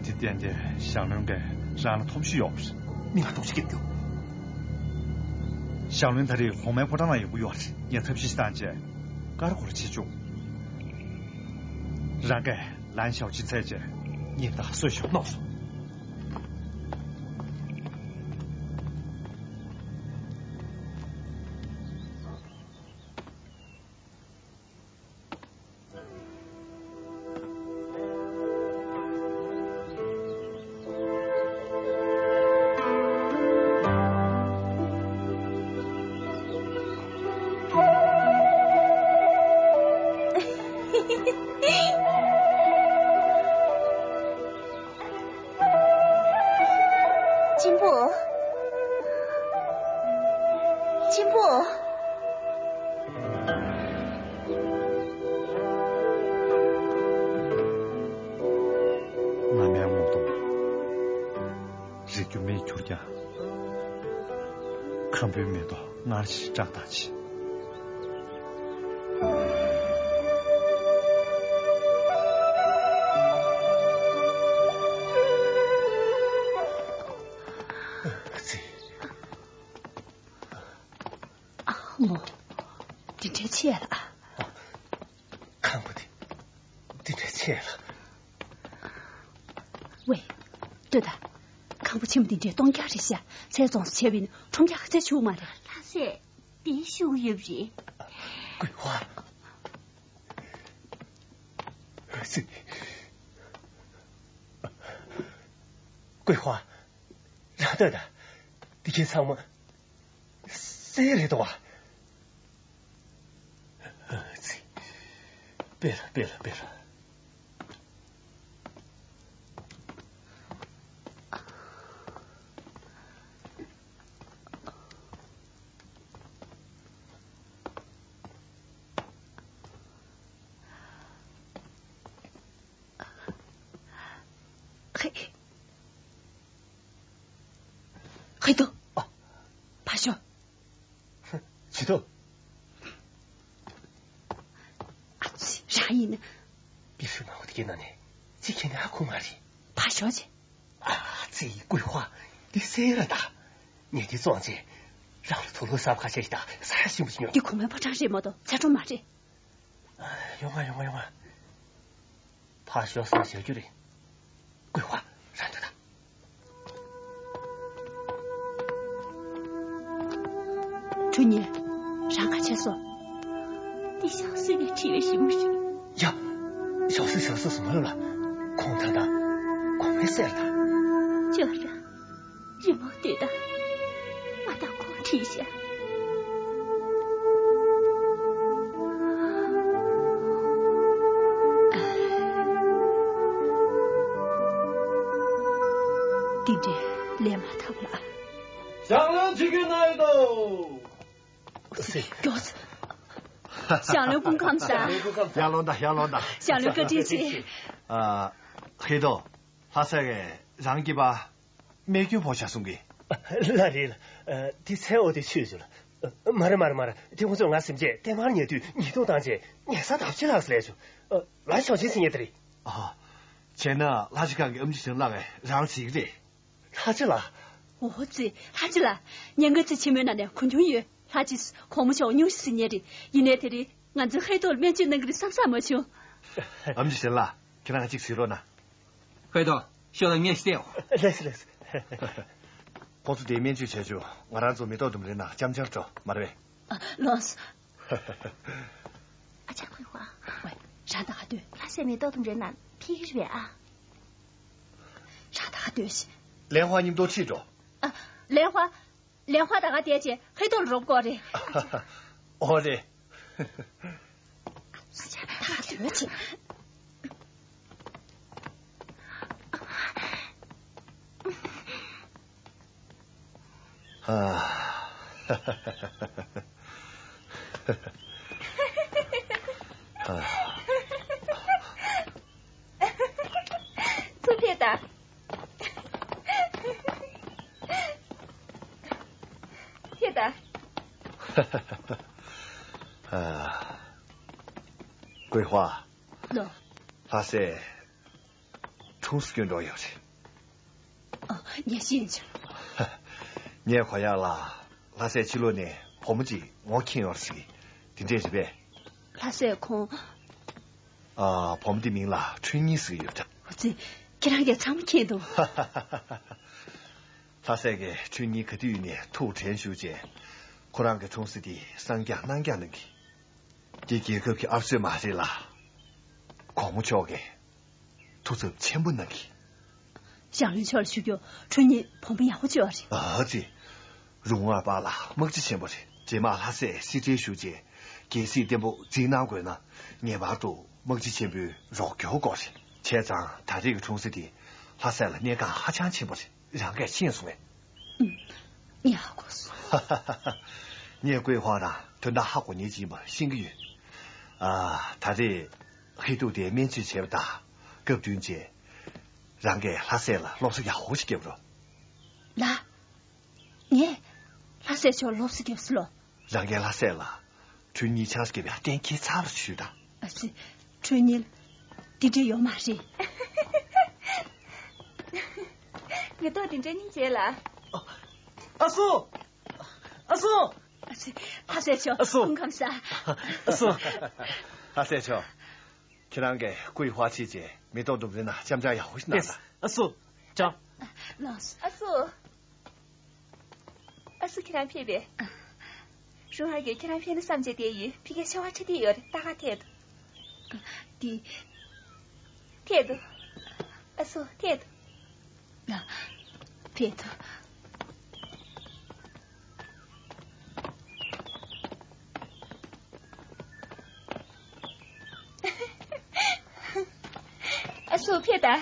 འདི་ཏན་ཏན་ཞང་བློན་གྱིས་རང་ལ་ཐོམ་གཤིས་ཡོད་པ་རེད། མི་ང་ཐོམ་གཤིས་སྐྱེ་རྒྱུ། ཞང་བློན་ད་རེས་གོང་མའི་ཕོ་བྲང་ནང་ཡོང་གི་ཡོད་རེད། ངས་ཐབས་ཤེས་ཤིག་བཏང་རྗེས་ཀ་ར་གོ་ར་བྱེད་ཆོག་རང་གིས་ལན་ཞའོ་ཅིན་འཚོལ་རྗེས་ཉིན་ད་ག་གསོས་ཤོག་ལགས་སོ། གཅེན་པོ། གཅེན་པོ། ང་མའི་ངོ་གདོང་། རིག་རྒྱུ་མེད་གྱུར་ཀྱང་། ཁམ་བུའི་མེ་ཏོག་སྔར་བཞིན་བཀྲག་མདངས་ཆེ། ཨ་ཙི། ཨ་མོ། འདི་འདྲའི་ཆེ་ལ། ཁང་པ་འདི་འདི་འདྲའི་ཆེ་ལ། ཝེ། ལྟོས་དང་། ཁང་པ་ཆེན་པོ་འདི་འདྲའི་སྟོང་རྐྱང་རེད་ཤག་ཚལ་བཙོང་སུ་བྱས་པ་ཡིན་ན་ཁྲོམ་རྒྱག་ག་ཚད་བྱུག་མ་རེད། ལྷ་སྲས། དེའི་ཤུགས་ཡོད་རེད། ཀུན་ཧྭ། ཨ་ཙི། ཀུན་ཧྭ། རང་ལྟོས་དང་། འདི་གའི་ཚང་མ་གསེར་རེད་དོ། ཨ་ཙི། སྤེལ་ལ་སྤེལ་ལ་སྤེལ་ལ། ཧེ། ཧེ་ཏོ། ཨ། ཇི་ལྟར། ཨ་ཙི། རང་ཡིན་ན། པི་ཧྲི་མང་པོ་དེ་གའི་ནང་ནས་ཅི་ཁྱེད་ནས་ཧ་གོ་མ་རེད། ཕར་ཞོག་ཅིག་ཨ་ཙི། ཀུའི་ཧྭ། འདི་གསལ་ར་ད། ངས་འདི་བཙོང་རྗེས་རང་ལ་དུག་ལོག་གསར་པ་ཁ་ཤས་ཤིག་དང་ས་ཡ་ཞིམ་པོ་ཞིག་ཉོ། འདི་གོང་མའི་ཕོ་བྲང་རེད་མ་གཏོགས་ཚ་གྲང་མ་རེད། ཡོང་ང་ཡོང་ང་ཡོང་ང་། ཕར་ཞོག་ཟེར་བཞག་རྒྱུ་རེད། ཀུའི་ཧྭ། རང་འདོད་དང་། ཁྲུན་ཉི། རང་ག་བྱས་སོང་། འདི་ཞའོ་སུའི་ནས་ཁྲིད་པའི་ཞི་མོ་ཞིག་ཡ། ཞའོ་སུའི་ཞའོ་སུའི་ཟུར་མ་ལབ་ལ། ཁོང་ད་ལྟ་གོང་མའི་སྲས་ལ། ཅོ་ར། རི་མོ་ལྟོས་དང་། ང་དང་ཁོང་ཁྲིད་བཞག་འདི་འདྲའི་ལས་མ་ཐག་ལ། ཞང་བློན་ཇི་གི་ནའི་དོ། མགྱོགས། ཞང་བློན་སྐུ་ཁམས་བཟང་། ཡར་ལོངས་དང་ཡར་ལོངས་དང་། ཞང་བློན་བཀའ་དྲིན་ཆེ། ཨ། ཧེ་ཏོ། ལྷ་སྲས་ཀྱིས་རང་གི་པ། རྨས་སྐྱོན་ཕོག་བཞག་གསུང་གི། ལགས་རེད་ལགས། དེ་ཚེ་འོ་དེ་ཆོས་བྱུང་ལགས། མ་རེད་མ་རེད་མ་རེད། དེ་ཁོང་ཚོས་ང་ཟིན་རྗེས་ལྟད་མོར་ཉལ་དུས་ཉེས་རྡུང་བཏང་རྗེས་ཉལ་ས་བརྡབ་ཆད་ལགས་ཟེར་ལས་བྱུང་། ལགས་ཞོགས་ཇིན་ཟེར་ཉལ་དེ་རེད། ཨ། བྱས་ན་ལྷ་རྗེ་ཁང་གི་ཨེམ་ཆི་ཞིང་ལགས་ཀྱིས་རང་གཟིགས་རེད། ལྷ་རྗེ་ལགས། འོ་ཙི། ལྷ་རྗེ་ལགས། ཉེན་ཁ་ཚེ་ཆེན་མོའི་ནང་ནས་གོ་མྱོང་ཡོད། ལྷ་རྗེས་གོང་མ་མཆོག་སྙུང་གཞི་ཟིན་ཉལ་རེད། ཡིན་ནའི་དེ་རིང་ང་ཚོའི་ཧེ་ཏོ་ལ་སྨན་བཅོས་གནང་གི་རེད་བསམ་བསམ་མ་བྱུང་། ཨེམ་ཆི་ཞིང་ལགས། ཁྱེད་རང་གཅིག་གཟིགས་རོགས་གནང་། ཧེ་ཏོ། ཤོག་ལ་ངས་ཤེས་ཨོ། ལགས་སོ་ལགས་སོ། ཁོང་ཚོ་དེའི་སྨན་བཅོས་བྱས་རྗེས་ང་རང་ཚོ་མེ་ཏོག་ལྡུམ་རའི་ནང་འཆམ་འཆར་འགྲོ་མ་རེད་པས། ལགས་སོ། ཨ་ཅག་ཁུའི་ཧྭ། ཝེ། རང་ད་ག་སྡོད། ལྷ་སྲས་མེ་ཏོག་ལྡུམ་རའི་ནང་ཕེབས་ཀྱི་རེད་པས་ཨ། རང་ད་ག་སྡོད་ཤིག་ལན་ཧྭ་མཉམ་དུ་ཁྲིད་འགྲོ། ཨ། ལན་ཧྭ། ལན་ཧྭ་ད་ག་བསྡད་བྱས་ཧེ་ཏོ་ལ་རོགས་དགོས་རེད། ཨོ་རེད། ད་ག་སྡོད་བྱས། ཚུར་ཕེབས་དང་། ཕེབས་དང་། ཀུའི་ཧྭ། ལོ། ལྷ་སྲས། གྲོངས་སུ་སྐྱོན་འགྲོ་ཡོད་རེད། ཨ། ངས་ཤེས་བྱུང་། ངས་གོ་ཡག་ལ། ལྷ་སྲས་ཕྱི་ལོགས་ནས་བུ་མོ་གཅིག་ངོ་མཁྱེན་ཡོད་རེད་ཟེར་གི། དེ་འདྲས་རེད་པས། ལྷ་སྲས་ཁོང་། ཨ། བུ་མོ་དེ་མིང་ལ་ཁྲུན་ཉི་ཟེར་གི་ཡོད་འདྲ། འོ་ཙི། ཁྱེད་རང་གིས་ཚང་མ་མཁྱེན་འདུག་ལྷ་སྲས་ཀྱིས་ཁྲུན་ཉི་ག་དུས་ཡིན་ནའི་ཐུགས་དྲན་ཞུས་རྗེས། ཁོ་རང་གི་གྲོངས་གཟིགས་དེ་གསང་རྒྱ་གནང་རྒྱ་གནང་གི། འདི་རྒྱལ་ཁབ་ཀྱི་ཨབ་སོད་མ་རེད་ལ། གོང་མ་མཆོག་གིས་ཐུགས་འཚབ་ཆེན་པོ་གནང་གི། ཞང་བློན་མཆོག་ལ་ཞུ་རྒྱུ། ཁྲུན་ཉི་བུ་མོ་ཡག་པོ་ཅིག་ཡོད་རེད། ཨ་ཙི། རུ་དམག་པ་ལ་དམག་སྤྱི་ཆེན་པོ་རེད། རྗེས་མ་ལྷ་སྲས་སྲིད་ཁྲིར་བཞུགས་རྗེས་རྒྱལ་སྲིད་བརྟན་པོ་འཛིན་གནང་དགོས་ན། ངེས་པར་དུ་དམག་སྤྱི་ཆེན་པོའི་རོགས་སྐྱོར་དགོས་རེད། བྱས་ཙང་ད་རེས་ཀྱི་གྲོངས་གཟིགས་འདི་ལྷ་སྲས་ལ་གནད་འགག་ཧ་ཅང་ཆེན་པོ་རེད། རང་གིས་ཤེས་སོང་ངས། ཨུམ། ངས་ཧ་གོ་སོང་། ངས་ཀུའི་ཧྭ་རང་དོན་དག་ཧ་གོ་མཁན་ཅིག་ཡིན་པ་ཤེས་ཀྱི་ཡོད། ཨ། ད་རེས་ཧེ་ཏུ་དེ་སྨན་བཅོས་བྱས་པ་དང་སྐབས་བསྟུན་བྱས། རང་གིས་ལྷ་སྲས་ལ་སློབ་གསོ་ཡག་པོ་ཞིག་བརྒྱབ་རོགས། ལགས། ངས་ལྷ་སྲས་མཆོག་ལ་སློབ་གསོ་བརྒྱབ་སོང་ལོ། རང་གིས་ལྷ་སྲས་ལ་ཁྲུན་ཉི་ཆང་ས་བརྒྱབ་པའི་གཏན་འཁེལ་ཚར་བ་ཞུས་དང་། ཨ་ཙི། ཁྲུན་ཉི་འདི་འདྲ་ཡོད་མ་རེད། ངེས་རྟོགས་འདི་འདྲ་སྙིང་རྗེ་ལ། ཨ་སོ། ཨ་སོ། ཨ་ཙི། ལྷ་སྲས་མཆོག་ཨ་སོ། སྐུ་ཁམས་བཟང་། ཨ་སོ། ལྷ་སྲས་མཆོག་ཁྱེད་རང་གིས་ཀུའི་ཧྭ་ཁྲིད་རྗེས་མེ་ཏོག་ལྡུམ་རའི་ནང་འཆམ་འཆམ་ཡག་པོ་ཞིག་གནང་དང་། ཨ་སོ། ཅང་། ལགས་སོ། ཨ་སོ། ཨ་སོ། ཁྱེད་རང་ཕེབས་པས། རུ་ཧར་གྱིས་ཁྱེད་རང་ཕེབས་ན་བསམ་བྱས་བསྡད་ཡོད། ཕ་གིར་ཤ་བ་ཁྲིད་བསྡད་ཡོད་རེད། ད་ག་ཐད་དོ། འདི། ཐད་དོ། ཨ་སོ། ཐད་དོ། ལགས། ཕེབས་དང་། ཨ་སོ། ཕེབས་དང་།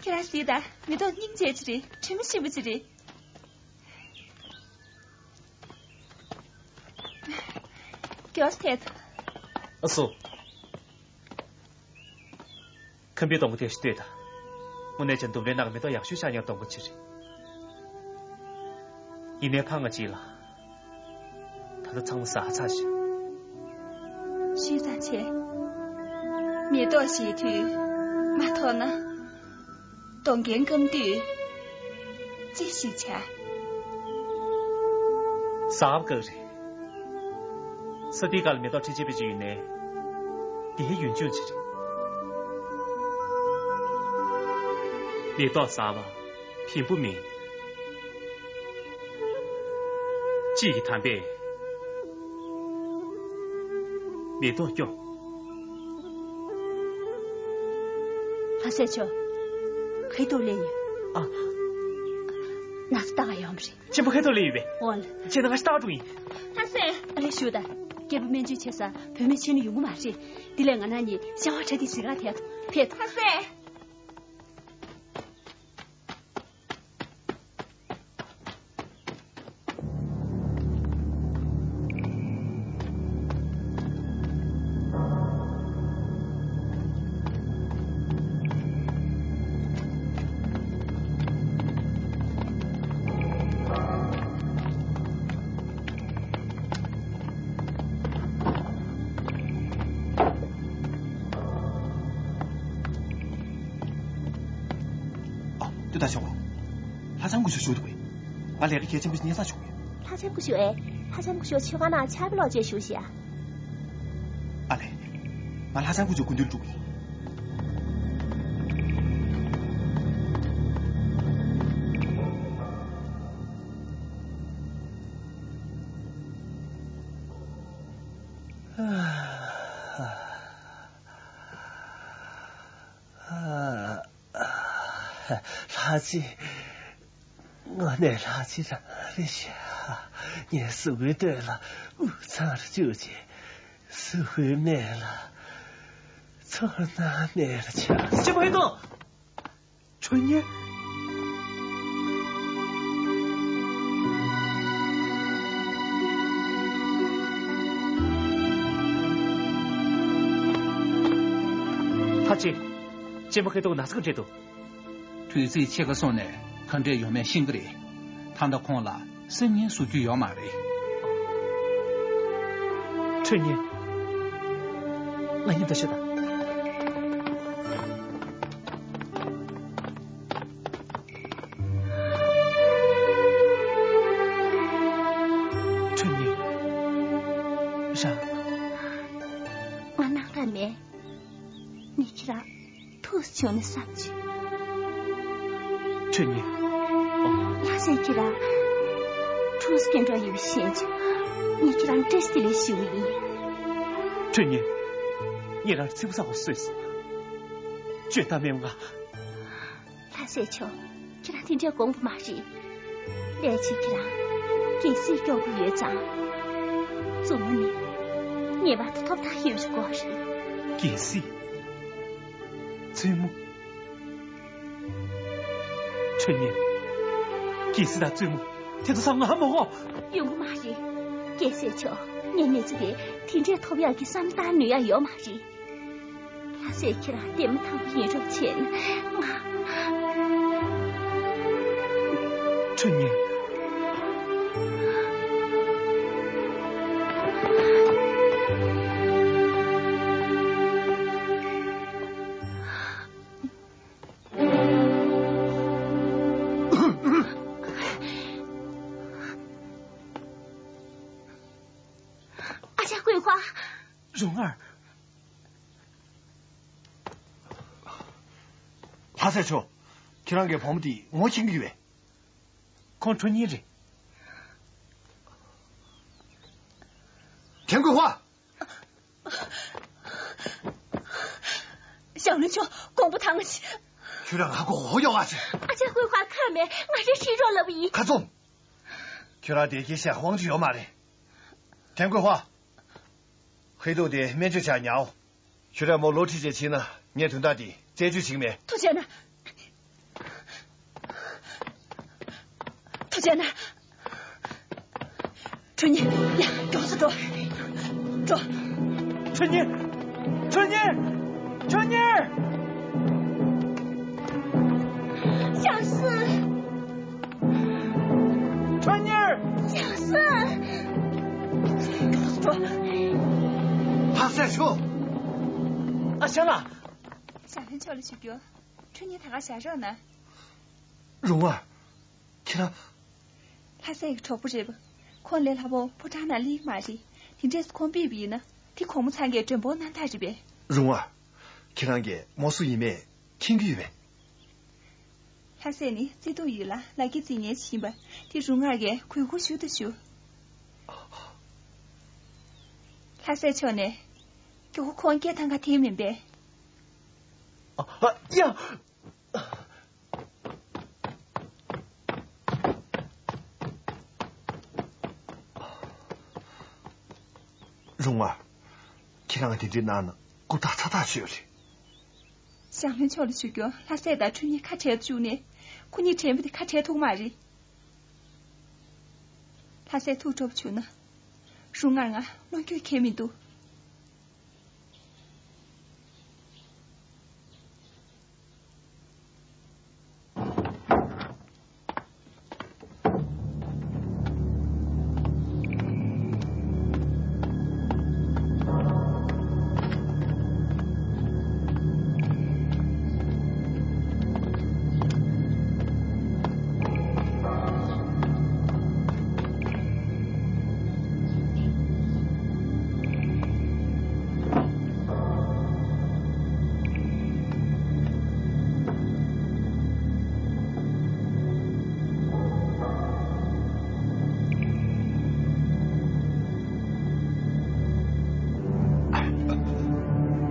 ཁྱེད་རང་གཟིགས་དང་། མེ་ཏོག་སྙིང་རྗེ་ཅིག་རེད། དྲི་མ་ཞིམ་པོ་ཅིག་རེད། མགྱོགས་ཐད། ཨ་སོ། ཁམ་པའི་སྡོང་པོ་དེ་ཞིག་ལྟོས་དང་། དངོས་གནས་ཀྱང་ལྡུམ་རའི་ནང་གི་མེ་ཏོག་ཡག་ཤོས་ཆགས་མྱོང་སྡོང་པོ་ཅིག་རེད། ཡིན་ནའི་ཕ་ང་གཅིག་ལ། ད་ཚང་མ་ཟ་ཚར་ཤག་ཤི་ད་ཆེ། མེ་ཏོག་བཞད་དུས་མ་ཐོགས་ན། གདོང་རྒྱན་སྐམ་དུས་ཅི་ཞིག་བྱ། ཟ་བ་བཀག་རེད། ས་དེའི་སྒང་ལ་མེ་ཏོག་ཁྲི་ཆེ་པོ་ཅིག་ཡོད་ནའི། དེའི་ཡུན་ཅུང་ཅིག་རེད། མེ་ཏོག་ཟ་བ་ཕན་པོ་མེད། གཅིག་གིས་དམ་པས་མེ་ཏོག་སྐྱོང་། ལྷ་སྲས་མཆོག་ཁ་ཐུག་ལེན་ཡོད། ཨ། ན་ཚ་ལྟ་ག་ཡོང་བ་རེད། གཅེན་པོ་ཁ་ཐུག་ལེན་ཡོད་པས། འོ་ལ། ཁྱེད་ན་ང་ཞིག་ལྟ་ག་འགྲོ་ཡིན། ལྷ་སྲས། ཨ་ལས་ཞུ་ད། རྒྱལ་པོ་སྨན་བཅོས་བྱེད་ས་བུད་མེད་ཕྱིན་ན་ཡོང་གི་མ་རེད། དེ་ལས་ང་རང་གཉིས་ཤ་བ་ཁྲ་ཐིག་ཟིག་ག་ཐད་དུ་ཕེབས། ལྷ་སྲས། ཨ། ཏུ་ད་ཆོག་ལྷ་ལྕམ་སྐུ་ཞབས་ཞུ་འདུག་པས། ང་ལས་ཀ་གལ་ཆེན་པོ་ཞིག་སྙན་སེང་བྱུང་ཡོད། ལྷ་ལྕམ་སྐུ་ཞབས་ཨེ། ལྷ་ལྕམ་སྐུ་ཞབས་མཆོད་ཁང་ནང་ཕྱག་དཔེ་ཀློག་བྱས་བཞུགས་ཤག་ཨ་ལས། ང་ལྷ་ལྕམ་སྐུ་ཞབས་སྐུ་མདུན་འགྲོ་གི་ཡིན། ལྷ་རྗེ། དངོས་གནས་ལྷ་རྗེ་རང་རེད་ཤག་ངའི་གཟུགས་པོའི་སྟོད་ལ་དབུགས་འཚང་རུ་བཅུག་བྱས། གཟུགས་པོའི་སྨད་ལ་ཚོར་སྣང་མེད་ལ་ཆགས། ཅི་མ་ཡིན་ནོ། ཁྲོན་ཉེ། ད་ཅི། གཅེན་པོ་ཁེ་ཏོ་ན་ཚ་ག་འདྲས་འདུག་དུས་ཚོད་ཕྱེད་ཀ་སོང་ནས་ག་འདྲས་ཡོང་མིན་ཤེས་ཀྱི་རེད། ད་ལྟ་ཁོང་ལ་སེམས་ངལ་བཟོ་རྒྱུ་ཡོད་མ་རེད། ཁྲོན་ཉེ། ང་མཉམ་དུ་ཤོད་དང་། ཁྲོན་ཉེ། རང་། ང་ནང་ལ་མེད། ངས་ཁྱེད་རང་ཐུགས་སུ་ཆུད་ནས་བསམ་བྱུང་། ཁྲོན་ཉེ། ཨོ། ལྷ་སྲས་ཁྱེད་རང་ཐུགས་སུ་སྐྱེ་འགྲོ་ཡོད་པ་ཤེས་བྱུང་། ངས་ཁྱེད་རང་བཀྲ་ཤིས་བདེ་ལེགས་ཞུ་གི་ཡིན། ཁྲོན་ཉེ། ངས་རང་ཚིག་པ་ཟ་བར་གསོས་སོང་། བཅོས་ཐབས་མེད་ང་། ལྷ་སྲས་མཆོག་ཁྱེད་རང་དེ་འདྲའི་དགོངས་པ་མ་རེད། ལས་བྱེད་ཁྱེད་རང་གལ་སྲིད་སྐྱོ་པོ་ཡོད་ཙང་། བཙུན་མོ་ནི་ངེས་པར་དུ་ཐོབ་ཐང་ཡོད་རེད་དགོས་རེད། གལ་སྲིད། བཙུན་མོ། ཁྲོན་ཉེ། གལ་སྲིད་ད་བཙུན་མོ་དེ་ཚོ་ཚང་ང་མ་གོ་ཡོང་གི་མ་རེད། རྒྱལ་སྲས་མཆོག་ངའི་གནས་ཚུལ་དེ་དེ་འདྲའི་ཐོབ་ཡག་གི་བསམ་བློ་བཏང་ནུས་ཡག་ཡོད་མ་རེད། ལྷ་སྲས་ཁྱེད་རང་ལྟད་མོ་དང་པོ་ཡིན་རོགས་བྱས་ན་ང་། ཁྲོན་ཉེ། ཨ་ཅག་ཀུན་ཧྭ། རོང་ཨར། ལྷ་སྲས་མཆོག་ཁྱེད་རང་གི་བུ་མོ་དེ་ངོ་ཤེས་ཀྱི་ཡོད་པས། ཁོང་ཁྲོན་ཉེ་རེད། ཐན་ཀུན་ཧྭ། ཞང་བློན་མཆོག་དགོངས་པ་དྭངས་ཤིག་ཁྱོད་རང་ང་གོ་ཧོ་ཡོང་ཨ་ཅེ། ཨ་ཅག་ཀུན་ཧྭ་ཁ་མེད། ང་རེ་ཤི་རོགས་ལབ་ཡིན། ཁ་ཙུམ། ཁྱོད་རང་དེ་སྐད་བཤད་དབང་ཆ་ཡོད་མ་རེད། ཐན་ཀུན་ཧྭ། ཧི་ཏུ་དེ་སྨན་བཅོས་བྱ་ཉའོ། ཁྱོད་རང་མོ་ལོ་ཁྲི་ཆེ་ཕྱིན་ན་ངས་དོན་དག་དེ་རྩད་གཅོད་བྱེད་མེད། ཐུགས་རྗེ་གནང་། ཐུགས་རྗེ་གནང་། ཁྲོན་ཉེ། ཡ། མགྱོགས་སུ་འགྲོ། འགྲོ། ཁྲོན་ཉེ། ཁྲོན་ཉེ། ཁྲོན་ཉེ། ཞང་སྲིད། ཁྲོན་ཉེ། ཞང་སྲིད། ཞོ། ཨ་ཞང་ལགས། ཞང་ལྷན་ཕྱོགས་ལ་ཞུ་རྒྱུ། ཁྲུས་གཉེར་ད་ག་བཞག་རོགས་གནང་། རུང་བ། ཁྱེད་རང་། ལྷ་སྲས་ཀྱི་གྲོགས་པོ་རེད་པ། ཁོང་ལས་སླ་པོ་ཕོ་བྲང་ནང་སླེབས་ཀྱི་མ་རེད། དེ་འདྲས་སུ་ཁོང་ཕེབས་པ་ཡིན་ན་དེ་གོང་མ་ཚང་གི་མགྲོན་པོ་གནང་ཐག་རེད་པས། རུང་བ། ཁྱེད་རང་གིས་མོ་སུ་ཡིན་མེད་མཁྱེན་གྱི་ཡོད་པས། ལྷ་སྲས་ནི་བརྩེ་དུང་ཡོད་ལ་ལ་རྒྱ་འཛིན་མཁན་ཞིག་ཡིན་པ་དེ་རུང་བར་གྱིས་གུས་བཀུར་ཞུ་དང་ཞུ། ལྷ་སྲས་མཆོག་ནས་ཀྱོ་ཁོ་ཁོང་སྐད་བཏང་ག་དེ་མིན་པས། ཨ་ཨ་ཡ། རུང་བ། ཁྱེད་རང་གིས་དེ་འདྲའི་གནང་ན་རྐུབ་སྟེགས་ཚ་ཐག་ཆོད་རེད། ཞང་ལྷན་ཕྱོགས་ལ་ཞུ་རྒྱུ། ལྷ་སྲས་དང་ཁྲུས་གཉེར་ཁ་བྲལ་དུ་བཅུག་ནས་ཁོ་གཉིས་དྲན་པ་དེ་ཁ་བྲལ་ཐུབ་མ་རེད། ལྷ་སྲས་ཐུགས་སྤྲོ་པོ་བྱུང་ན། རུང་བར་ང་བློ་འགྱོད་ཁྱད་མི་འདུག་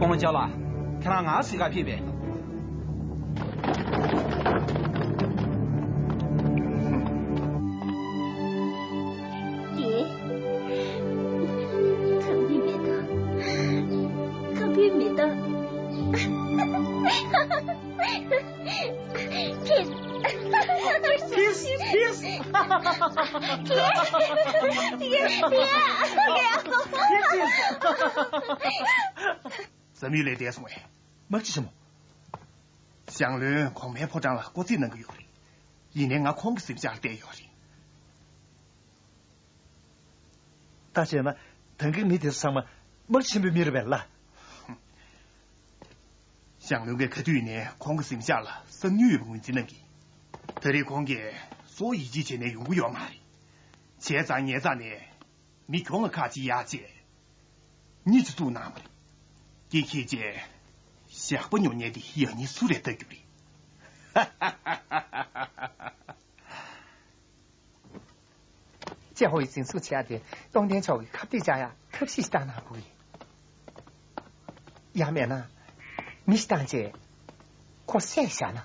སྐུ་ངོ་ཅོ་ལགས། ཁྱེད་རང་ང་གཟིགས་ག་ཕེབས་པས། ཀྱེ། ཁམས་པའི་མེ་ཏོག་ཁམས་པའི་མེ་ཏོག Kiss. Kiss, kiss. Kiss. Kiss. འཛམ་གླིང་ལས་འདས་སོང་བས། དམག་སྤྱི་ཆེན་མོ། ཞང་བློན་གོང་མའི་ཕོ་བྲང་ལ་སྐོར་རྩིས་གནང་གི་ཡོད་རེད། ཡིན་ནའི་ང་ཁོང་གི་གཟིམ་ཤག་ལ་བསྡད་ཡོད་རེད། ད་བྱས་ན་ད་གིན་མི་དེ་ཚོ་ཚང་མ་དམག་སྤྱི་ཆེན་པོའི་མི་རེད་པས་ལ། ཞང་བློན་གྱིས་ག་དུས་ནས་ཁོང་གི་གཟིམ་ཤག་ལ་གསང་ཉུལ་ཡོད་པ་ངོས་འཛིན་གནང་གི། ད་རེས་ཁོང་གིས་གཙོ་བོ་ཡིད་ཆེས་བྱས་ནས་ཡོང་གི་ཡོད་མ་རེད། བྱས་ཙང་ངས་རྩ་ནས་མི་གྱོང་ང་ཁག་ཅིག་ཡག་བྱས། གཉིས་ཅིག་བཙུགས་གནང་བ་རེད། དེ་ཁྱེད་ཀྱིས་ཞག་པོ་ཉོ་མཁན་དེ་ཡག་ཉེས་སུ་རེད་ལྟ་རྒྱུ་རེད། ཅེ་ཧོ་ཡི་འཛིན་བཟུང་བྱས་ཏེ་སྟོང་ལྡན་མཆོག་གི་ཁ་གཏད་བཅག་ཡག་ཐབས་ཤེས་ཤིག་བཏང་གནང་དགོས་ཡིན། ཡང་མེད་ན་མི་ཞིག་བཏང་རྗེས་ཁོ་བསད་བཞག་ན།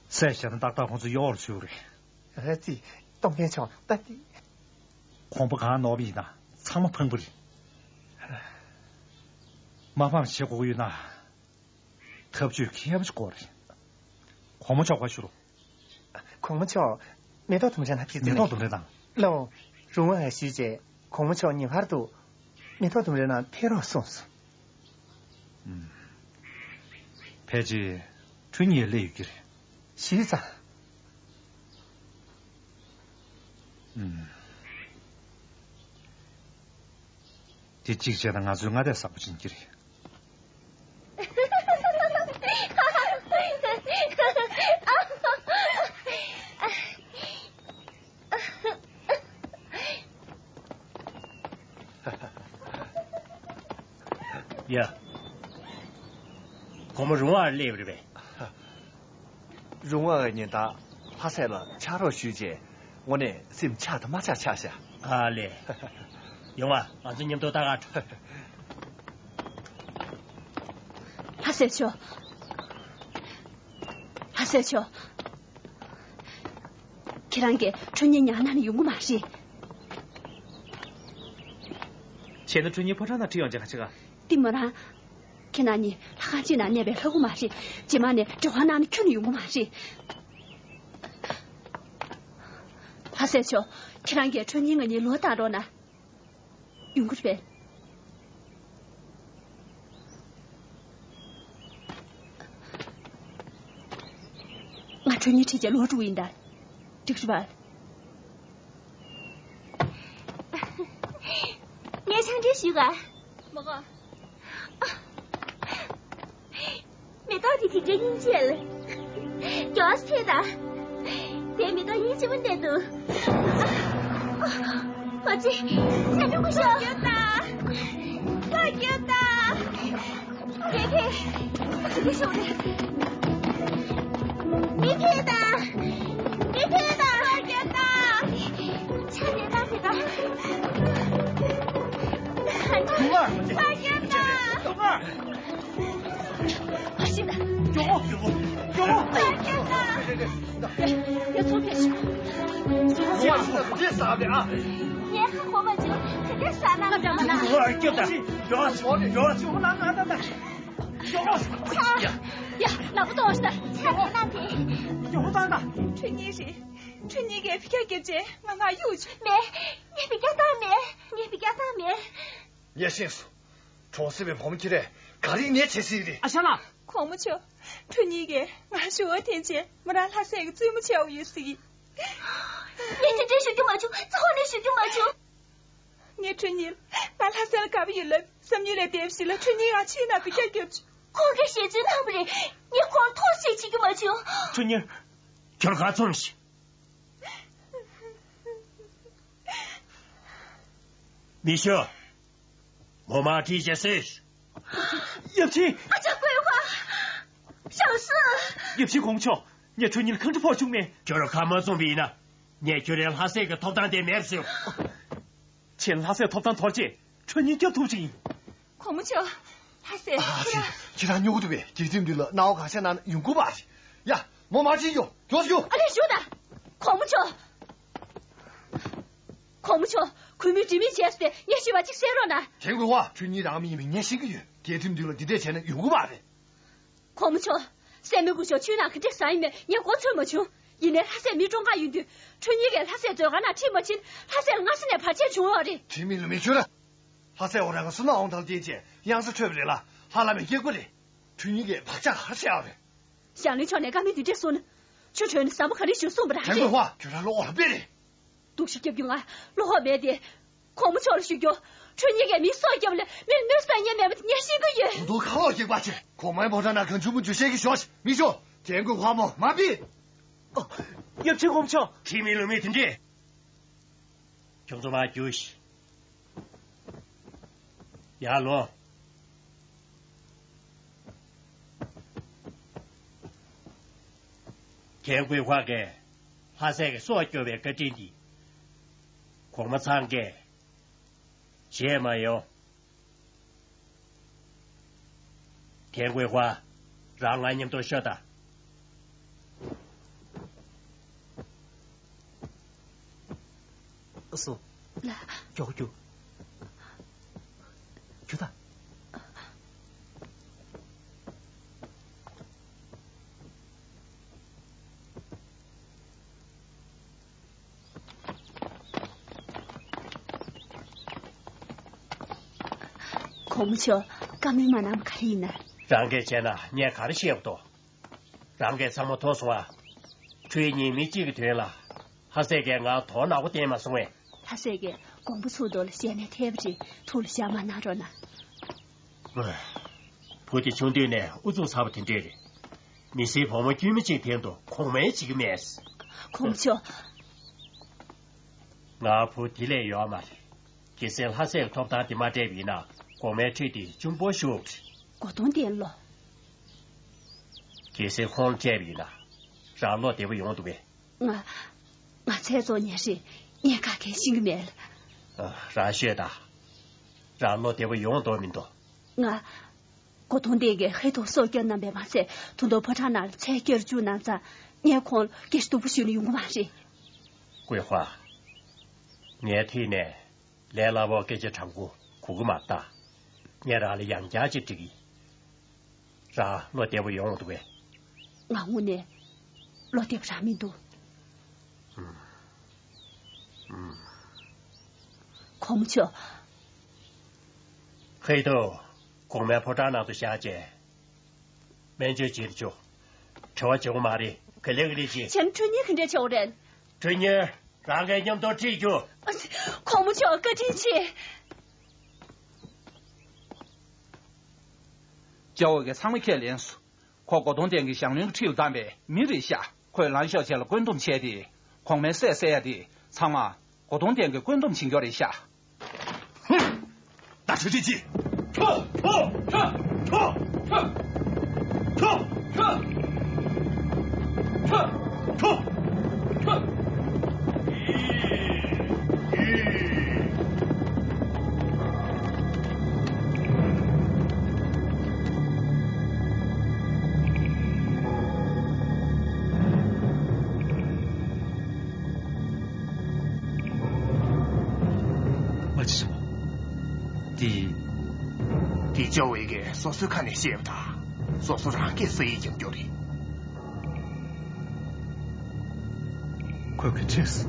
བསད་བཞག་ན་ཏག་ཏག་ཁོང་ཚོ་གཡོག་ལ་ཚུད་རེད། ཨ་ཙི། སྟོང་ལྡན་མཆོག་ད་དེ། གོང་པོ་གང་ནོར་བ་ཡིན་ན་ཚང་མ་ཕངས་པ་རེད། མ་ཕངས་བྱེད་དགོས་ཀྱི་ཡོད་ན། ཐབས་ཇུས་མཁས་པོ་ཅིག་དགོས་རེད། གོང་མ་མཆོག་ཕར་ཞུ་རོགས། གོང་མ་མཆོག་མེ་ཏོག་ལྡུམ་ར་ནང་ཕེབས་མེ་ཏོག་ལྡུམ་ར་ནང་། ལགས་འོང་། རུང་བ་ཞུས་རྗེས་གོང་མ་མཆོག་ངེས་པར་དུ་མེ་ཏོག་ལྡུམ་ར་ནང་ཕེབས་རོགས་གསུངས་སོང་། ཨུམ། ཕལ་ཆེར་ཁྲུས་གཉེར་སླེབས་ཡོད་ཀྱི་རེད། ཞུས་ཙང་། ཨུམ། དེ་གཅིག་བྱས་ན་ང་ཚོའི་སྔ་ལྟས་བཟང་པོ་ཅིག་ཡིན་གྱི་རེད། ཡ། གོང་མ་རུང་བར་སླེབས་རེད་པས། རུང་བ་ཉིན་ལྟར་ལྷ་སྲས་ལ་ཕྱག་རོགས་ཞུས་རྗེས་དངོས་གནས་སེམས་ཆགས་དང་མ་ཆགས་ཆགས་ཤག་ཨ་ལས། ཡོང་བ་ང་ཚོ་མཉམ་དུ་ལྟ་ག་འགྲོ། ལྷ་སྲས་མཆོག་ལྷ་སྲས་མཆོག་ཁྱེད་རང་གིས་ཁྲུས་གཉེར་ཉར་གནང་ནས་ཡོང་གི་མ་རེད། བྱས་ན་ཁྲུས་གཉེར་ཕོ་བྲང་ནང་ཁྲིད་ཡོང་བྱས་ག་ཅི་ག་དེ་མོ་རང་། ཁྱེད་རང་གཉིས་ལྷ་ཁང་གཅིག་ནང་གནས་པའི་ལྷ་སྐུ་མ་རེད། རྗེས་མ་ནས་འགྲོ་ཁང་ནང་ནས་ཁྱོན་ནས་ཡོང་གི་མ་རེད། ལྷ་སྲས་མཆོག་ཁྱེད་རང་གིས་ཁྲུས་གཉེར་ང་གཉིས་ལོག་བཏང་རོགས་གནང་། ཡོང་གི་རེད་པས། ང་ཁྲུས་གཉེར་ཁྲིད་བྱས་ལོག་འགྲོ་གི་ཡིན་ད། འགྲིག་རེད་པ། འདྲི་ཞུ་ག་མོ་གོ། མེ་ཏོག་དེ་དེ་འདྲའི་སྙིང་རྗེ་ལ། མགྱོགས་ཐེ་ད། དེ་མེ་ཏོག་སྙིང་རྗེ་མོ་འདྲ་འདུག་ཨ་ཙི། ཚེ་འགྲོ་གི་ཤོག་མགྱོགས་ད། མགྱོགས་ད། མེ་ཕེ། ཚེ་འགྲོ་ཤོག་རེད། མེ་ཕེ་ད། མེ་ཕེ་ད། མགྱོགས་ད། ཆ་ནས་ད་ཕེ་ད། མགྱོགས་ད། མ་ཤི་ད། མགྱོགས་པོ། མགྱོགས་པོ། མགྱོགས་པོ། ཡ། ཡ། ཚོང་ཕེབས་ཤིག་ཡ། ཡ། ཡ། ངས་ཧ་གོ་མ་བྱུང་། དེ་འདྲ་ཟ་ན། ང་འདྲ་མ་ན། ཨོ། སྐྱོབ་དང་། མགྱོགས་པོ། མགྱོགས་པོ། མགྱོགས་པོ། ང་ང་ང་ང་། ཡ། ཡ། ལག་པ་གཏོང་ཤིག་ད། ཆ་མེད་ན་དེ། མགྱོགས་པོ་བཏང་དང་། ཁྲུས་གཉིས་རེད། ཁྲུས་གཉིས་ཀས་ཕི་ཁ་རྒྱབ་བྱས་ང་ང་གཡུག་བྱུང་། མེད། ངས་ཕི་ཁ་བཏང་མེད། ངས་ཕི་ཁ་བཏང་མེད། ངས་ཤེས་སོང་། གྲོང་གསེབ་པའི་བུ་མོ་ཁྱེད་རས་ག་རེ་ནས་བྱེད་སྲིད་རེད། ཨ་ཞང་ལགས། གོང་མ་མཆོག་ཁྲུས་གཉིས་ཀས་ང་ཞུ་བ་འཐེན་བྱས་མོ་རང་ལྷ་སའི་གི་བཙུན་མོ་བྱས་ཡོད་ཟེར་གི། ངས་དེ་འདྲ་ཞུ་རྒྱུ་མ་བྱུང་། རྩ་བ་ནས་ཞུ་རྒྱུ་མ་བྱུང་། ངས་ཁྲུས་གཉིས་ལ་ང་ལྷ་སའི་ལ་དགའ་པོ་ཡོད་ལབ་བསམ་ཡུལ་ལས་འདས་པ་ཞིག་ལ་ཁྲུས་གཉིས་ང་ཕྱིའི་ནང་ཕི་ཁ་རྒྱབ་བྱུང་། ཁོང་གིས་ཞལ་རྩོད་གནང་བ་རེད། ངས་ཁོང་ཐོག་བཤད་བྱེད་རྒྱུ་མ་བྱུང་། ཁྲུས་གཉིས། ཁྱོད་ཁ་ཚུམས་ཤིག་མི་ཤོག་མོ་མ་ཁྲིད་བྱེད་སྲིད། ཡབ་ཆེན། ཨ་ཅག་ཀུན་དབང་། ཞང་ཞུང་། ཡབ་ཆེན་གོང་མ་མཆོག་ངས་ཁྲུས་གཉིས་ལ་ཁ་འདྲི་ཕོག་བྱུང་མེད། ཁྱོད་རང་ཁ་མ་བཙུམ་པ་ཡིན་ན། ངས་ཁྱོད་རའི་ལྷ་སའི་གི་ཐོབ་ཐང་དེ་མེད་པ་བཟོས། ཁྱེད་ལྷ་སའི་ཐོབ་ཐང་དོར་རྗེས་ཁྲུས་གཉིས་སྐྱོབ་ཐུབ་ཅིག་ཡིན། གོང་མ་མཆོག་ལྷ་སའི། ཨ་ཙི། ཁྱེད་རང་སྨྱོ་གི་འདུག་པས། རྒྱལ་ཁྲིམས་འདི་ལ་སྣང་བ་གང་ཤར་གནང་ན་ཡོང་གི་མ་རེད། ཡ། མོ་མ་ཁྲིད་ཡོང་། མགྱོགས་སུ་ཡོང་། ཨ་ལས་བཞུགས་དང་། གོང་མ་མཆོག་གོང་མ་མཆོག་གུས་མོས་དྲི་མེད་བྱས་སོང་སྟེ་ངས་ཞུས་པ་གཅིག་གསན་རོགས་གནང་། ཐེན་ཀོན་ཧྭ། ཁྲུས་གཉིས་རང་མི་ཡིན་མིན་ངས་ཤེས་ཀྱི་ཡོད། རྒྱལ་ཁྲིམས་འདི་ལ་འདི་འདྲས་བྱས་ན་ཡོང་གི་མ་རེད། གོང་མ་མཆོག་སྲས་མོ་སྐུ་ཞབས་ཁྲུས་གནང་གི་འདྲས་ཟ་ཡིན་མེད་ངས་མགོ་ཚོད་མ་བྱུང་། ཡིན་ནའི་ལྷ་སའི་མི་གྲོངས་ཁ་ཡོང་དུས་ཁྲུས་གཉིས་ཀས་ལྷ་སའི་མཛོད་ཁང་ནང་ཁྲིད་མ་ཕྱིན་ལྷ་སའི་ལ་སྔ་ས་ནས་བར་ཆད་བྱུང་བ་རེད། ཁྲིམས་མེད་ལུགས་མེད་ཁྱོད་ར། ལྷ་སའི་འོ་རང་གི་བསོད་ནམས་དབང་ཐང་བརྟེན་བྱས་གཡང་ས་འཕྲོད་པ་རེད་ལ། ལྷ་བླ་མའི་སྐྱེ་དགུ་རེད། ཁྲུས་གཉིས་ཀས་བག་ཆགས་ག་རེ་བྱས་ཡོད་རེད། ཞང་བློན་མཆོག་ནས་བཀའ་མོལ་འདི་འདྲས་གསུངས་ན། ཆུ་བྲོས་ནས་ཟ་མ་ག་རེ་ཞུ་གསུངས་པ་རང་ཐེན་རེད། ཀོན་ཧྭ། ཁྱོད་རང་བློ་ཁོག་ལ་དཔེ་རེད། སྡུག་ཤི་སྐྱབས་རྒྱུ་ང་བློ་ཁོག་མེད་དེ། གོང་མ་མཆོག་ལ་ཞུ་རྒྱུ། ཁྲུས་གཉིས་ཀས་མི་སྲོག་སྐྱབས་ལ་མིར་གནོད་ས་ཉེན་མེད་པ་དེ་ངས་ཤེས་ཀྱི་ཡོད། ད་དུང་ཁ་ལོག་སྐྱེས་པ་ཆེ། གོང་མའི་ཕོ་བྲང་ནང་གང་བྱུང་མང་བྱུང་བཤད་ཀྱི་ཞོག་མི་ཤོག་ཐེན་ཀོན་ཧྭ་མོ་མ་ཕེབས། ཨ། ཡབ་ཆེན་གོང་མ་མཆོག་ཁྲིམས་མེད་ལུགས་མེད་དེ་འདྲས། ཁྱོད་ཚོ་མར་རྒྱུགས་ཤིག་ཡར་ལོངས། ཐེན་ཀོན་ཧྭ་གིས་ལྷ་སའི་གི་སྲོག་སྐྱོབ་པའི་བཀའ་དྲིན་འདི། གོང་མ་ཚང་གིས་བརྗེད་མ་ཡོང་། ཐེན་ཀོན་ཧྭ། རང་ང་མཉམ་དུ་ཤོག་དང་། ཨ་སོ། ལགས། མགྱོགས་རྒྱུགས། རྒྱུགས་དང་། གོང་མ་མཆོག་བཀའ་མོལ་མ་གནང་བ་ག་རེ་ཡིན་ན། རང་གིས་བྱས་ན་ངས་ག་རེ་བཤད་པ་དོ། རང་གིས་ཚང་མ་མཐོང་སོང་ཨ། ཁྲུས་གཉིས་མི་གཅིག་གི་དོན་ལ་ལྷ་སྲས་ཀྱིས་ང་དོན་ནག་པོ་བསྟན་མ་སོང་ངས། ལྷ་སྲས་ཀྱིས་དགོངས་པ་ཚུགས་མདོག་ལ་བཤད་ནས་ཐལ་བ་རེད། ཐུགས་ལ་བཞག་མ་གནང་རོགས་གནང་། བུ་དེ་ཆུང་དུས་ནས་ཨུ་ཚུགས་ཚ་བ་དེ་འདྲས་རེད། མི་སེར་བུ་མོ་དཀྱུས་མ་གཅིག་འཐེན་དུ་གོང་མས་བྱེད་ཀྱི་མེད། གོང་མ་མཆོག་ང་བུ་དེ་ལས་ཡོད་མ་རེད། གལ་སྲིད་ལྷ་སའི་ཐོབ་ཐང་དེ་མ་སྤྲད་པ་ཡིན་ན་གོང་མའི་ཁྲི་དེ་གཅུང་པོ་བཞུགས་རེད། གོ་སྟོན་བསྟན་ལོ། གལ་སྲིད་ཁོང་ལ་སྤྲད་པ་ཡིན་ན་རང་བློ་བདེ་པོ་ཡོང་འདུག་པས། ང་། ང་ཚལ་བཙོང་མཁན་རེད། ངས་ག་གེ་ཤེས་ཀྱི་མེད། ཨ། རང་ཤོད་དང་། རང་བློ་བདེ་པོ་ཡོང་འདོད་མི་འདུག་ང་། གོ་སྟོན་བསྟན་གྱིས་ཧེ་ཐོ་སྲོག་སྐྱོབ་གནང་བས་མ་ཚད་ད་དུང་ཕོ་བྲང་ནང་ལ་ཚལ་སྐྱོར་བཅུག་གནང་ཙང་ངས་ཁོང་ལ་སྐད་ཆ་སྡུག་པོ་ཞུས་ན་ཡོང་གི་མ་རེད། ཀུན་དབང་། ངའི་ཐད་ནས་ལས་སླ་པོ་སྐད་ཆ་དྲང་པོ་གོ་གི་མ་རེད་ད། ངས་རང་ལ་ཡང་བསྐྱར་ཅིག་འདྲི་གི། རང་བློ་བདེ་པོ་ཡོང་འདུག་གས། ང་དངོས་གནས་བློ་བདེ་པོ་རང་མི་འདུག་ཨུམ། ཨུམ། གོང་མ་མཆོག་ཧེ་ཐོ། གོང་མའི་ཕོ་བྲང་ནང་དུ་བཞག་བྱས། སྨན་བཅོས་བྱེད་དུ་བཅུག་བྲེལ་བ་བྱེད་དགོས་མ་རེད། ག་ལེ་ག་ལེ་བྱེད། བྱས་ན་ཁྲུས་གཉིས་ག་འདྲས་བྱེད་དགོས་རེད། ཁྲུས་གཉིས། རང་གིས་མཉམ་དུ་ཁྲིད་རྒྱུ། ཨ་ཙི། གོང་མ་མཆོག་བཀའ་དྲིན་ཆེ། སྐྱ་བོ་གིས་ཚང་མ་ཁས་ལེན་སོང་། ཁོ་གོ་དོང་བསྟན་གྱི་ཞང་བློན་གྱི་ཁྲིར་བདམས་པའི་མི་རེད་ཤག་ཁོས་ལང་ཤོག་ཅན་ལ་བཀོད་འདོམས་བྱས་ཏེ། གོང་མའི་སྲས་བསད་ཡ་དེ་ཚང་མ་གོ་དོང་བསྟན་གྱིས་བཀོད་འདོམས་བྱེད་རྒྱུ་རེད་ཤག་ཧུམ། ད་ཆ་ཅི་ཅི། ཁྲོ། ཁྲོ། ཁྲོ། ཁྲོ། ཁྲོ། ཁྲོ། ཁྲོ། ཁྲོ། ཁྲོ། མ་ཅི་སོང་། དེ། དེ་ཅོ་ཝེ་གིས་སོ་སོའི་ཁ་ནས་བཤད་པ་དང་། སོ་སོ་རང་གིས་ས་ཡིག་རྒྱབ་རྒྱུ་རེད། ཁོས་ཁ་ཁྲིགས།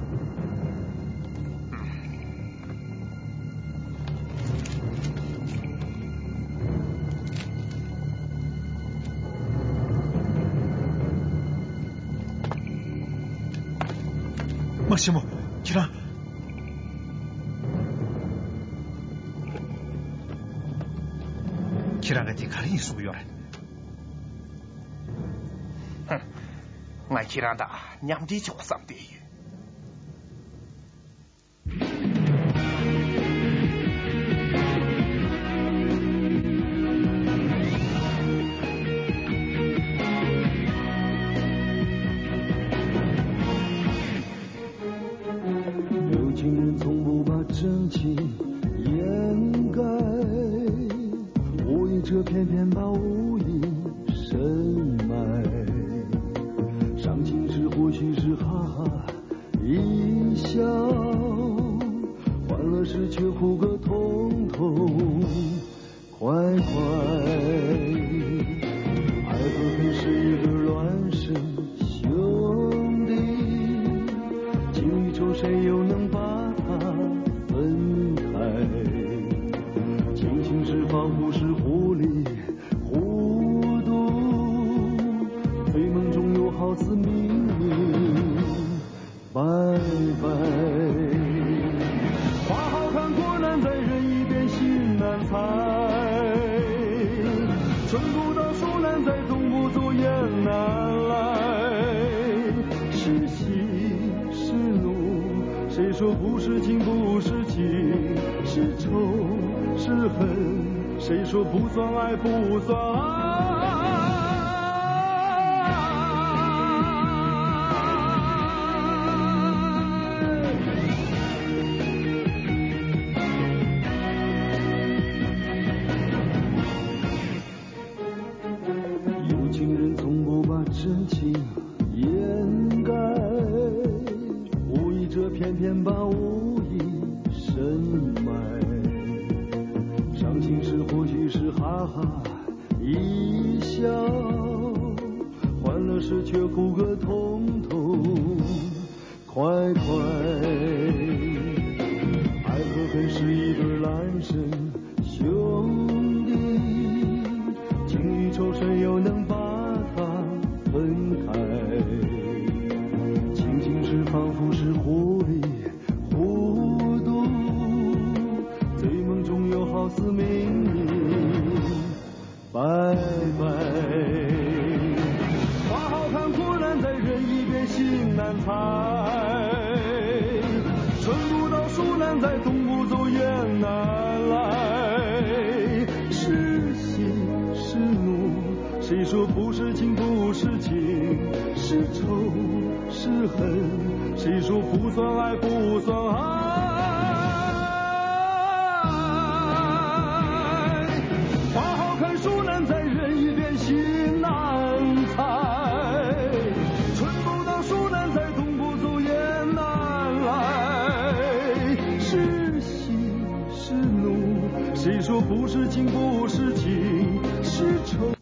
མ་ཤི་མོ། ཁྱེད་རང་། ཁྱེད་རང་ག་དེ་ག་རེ་ཡིན་གསུང་གི་ཡོད་རེད། ཧུམ། ང་ཁྱེད་རང་དང་མཉམ་འབྲེལ་བྱེད་དགོས་བསམ་བསྡད་ཡོད། 有情人从不把真情掩盖，无意者偏偏把无意深埋。伤心时或许是哈哈一笑，欢乐时却哭个痛痛 快快。爱和恨是一对儿孪生兄弟，情与仇谁又能把它分开？清醒时仿佛是糊里糊涂，醉梦中又好似明明 白白。花好看，果然在人一边心难猜。春不到，树难栽，冬不走，雁难来。是喜是怒，谁说不是情不是情？是仇是恨， 谁说不算爱不算爱？有情人从不把真情掩盖，无意者偏偏把无意深埋。伤心时或许是哈哈 一笑，欢乐时却哭个痛痛快快。爱和恨是一对儿孪生兄弟，情与仇谁又能把它分开？清醒时仿佛是糊里糊涂，醉梦中又好似明明 白白。花好看，果然在人一边心难猜。春不到，树难栽，冬不走，雁难来。是喜是怒，谁说不是情不是情？是仇 是恨，谁说不算爱不算爱？花好看，树难栽，人一边心难猜。春不到，树难栽，冬不走，雁难来。是喜是怒，谁说不是情不是情？是仇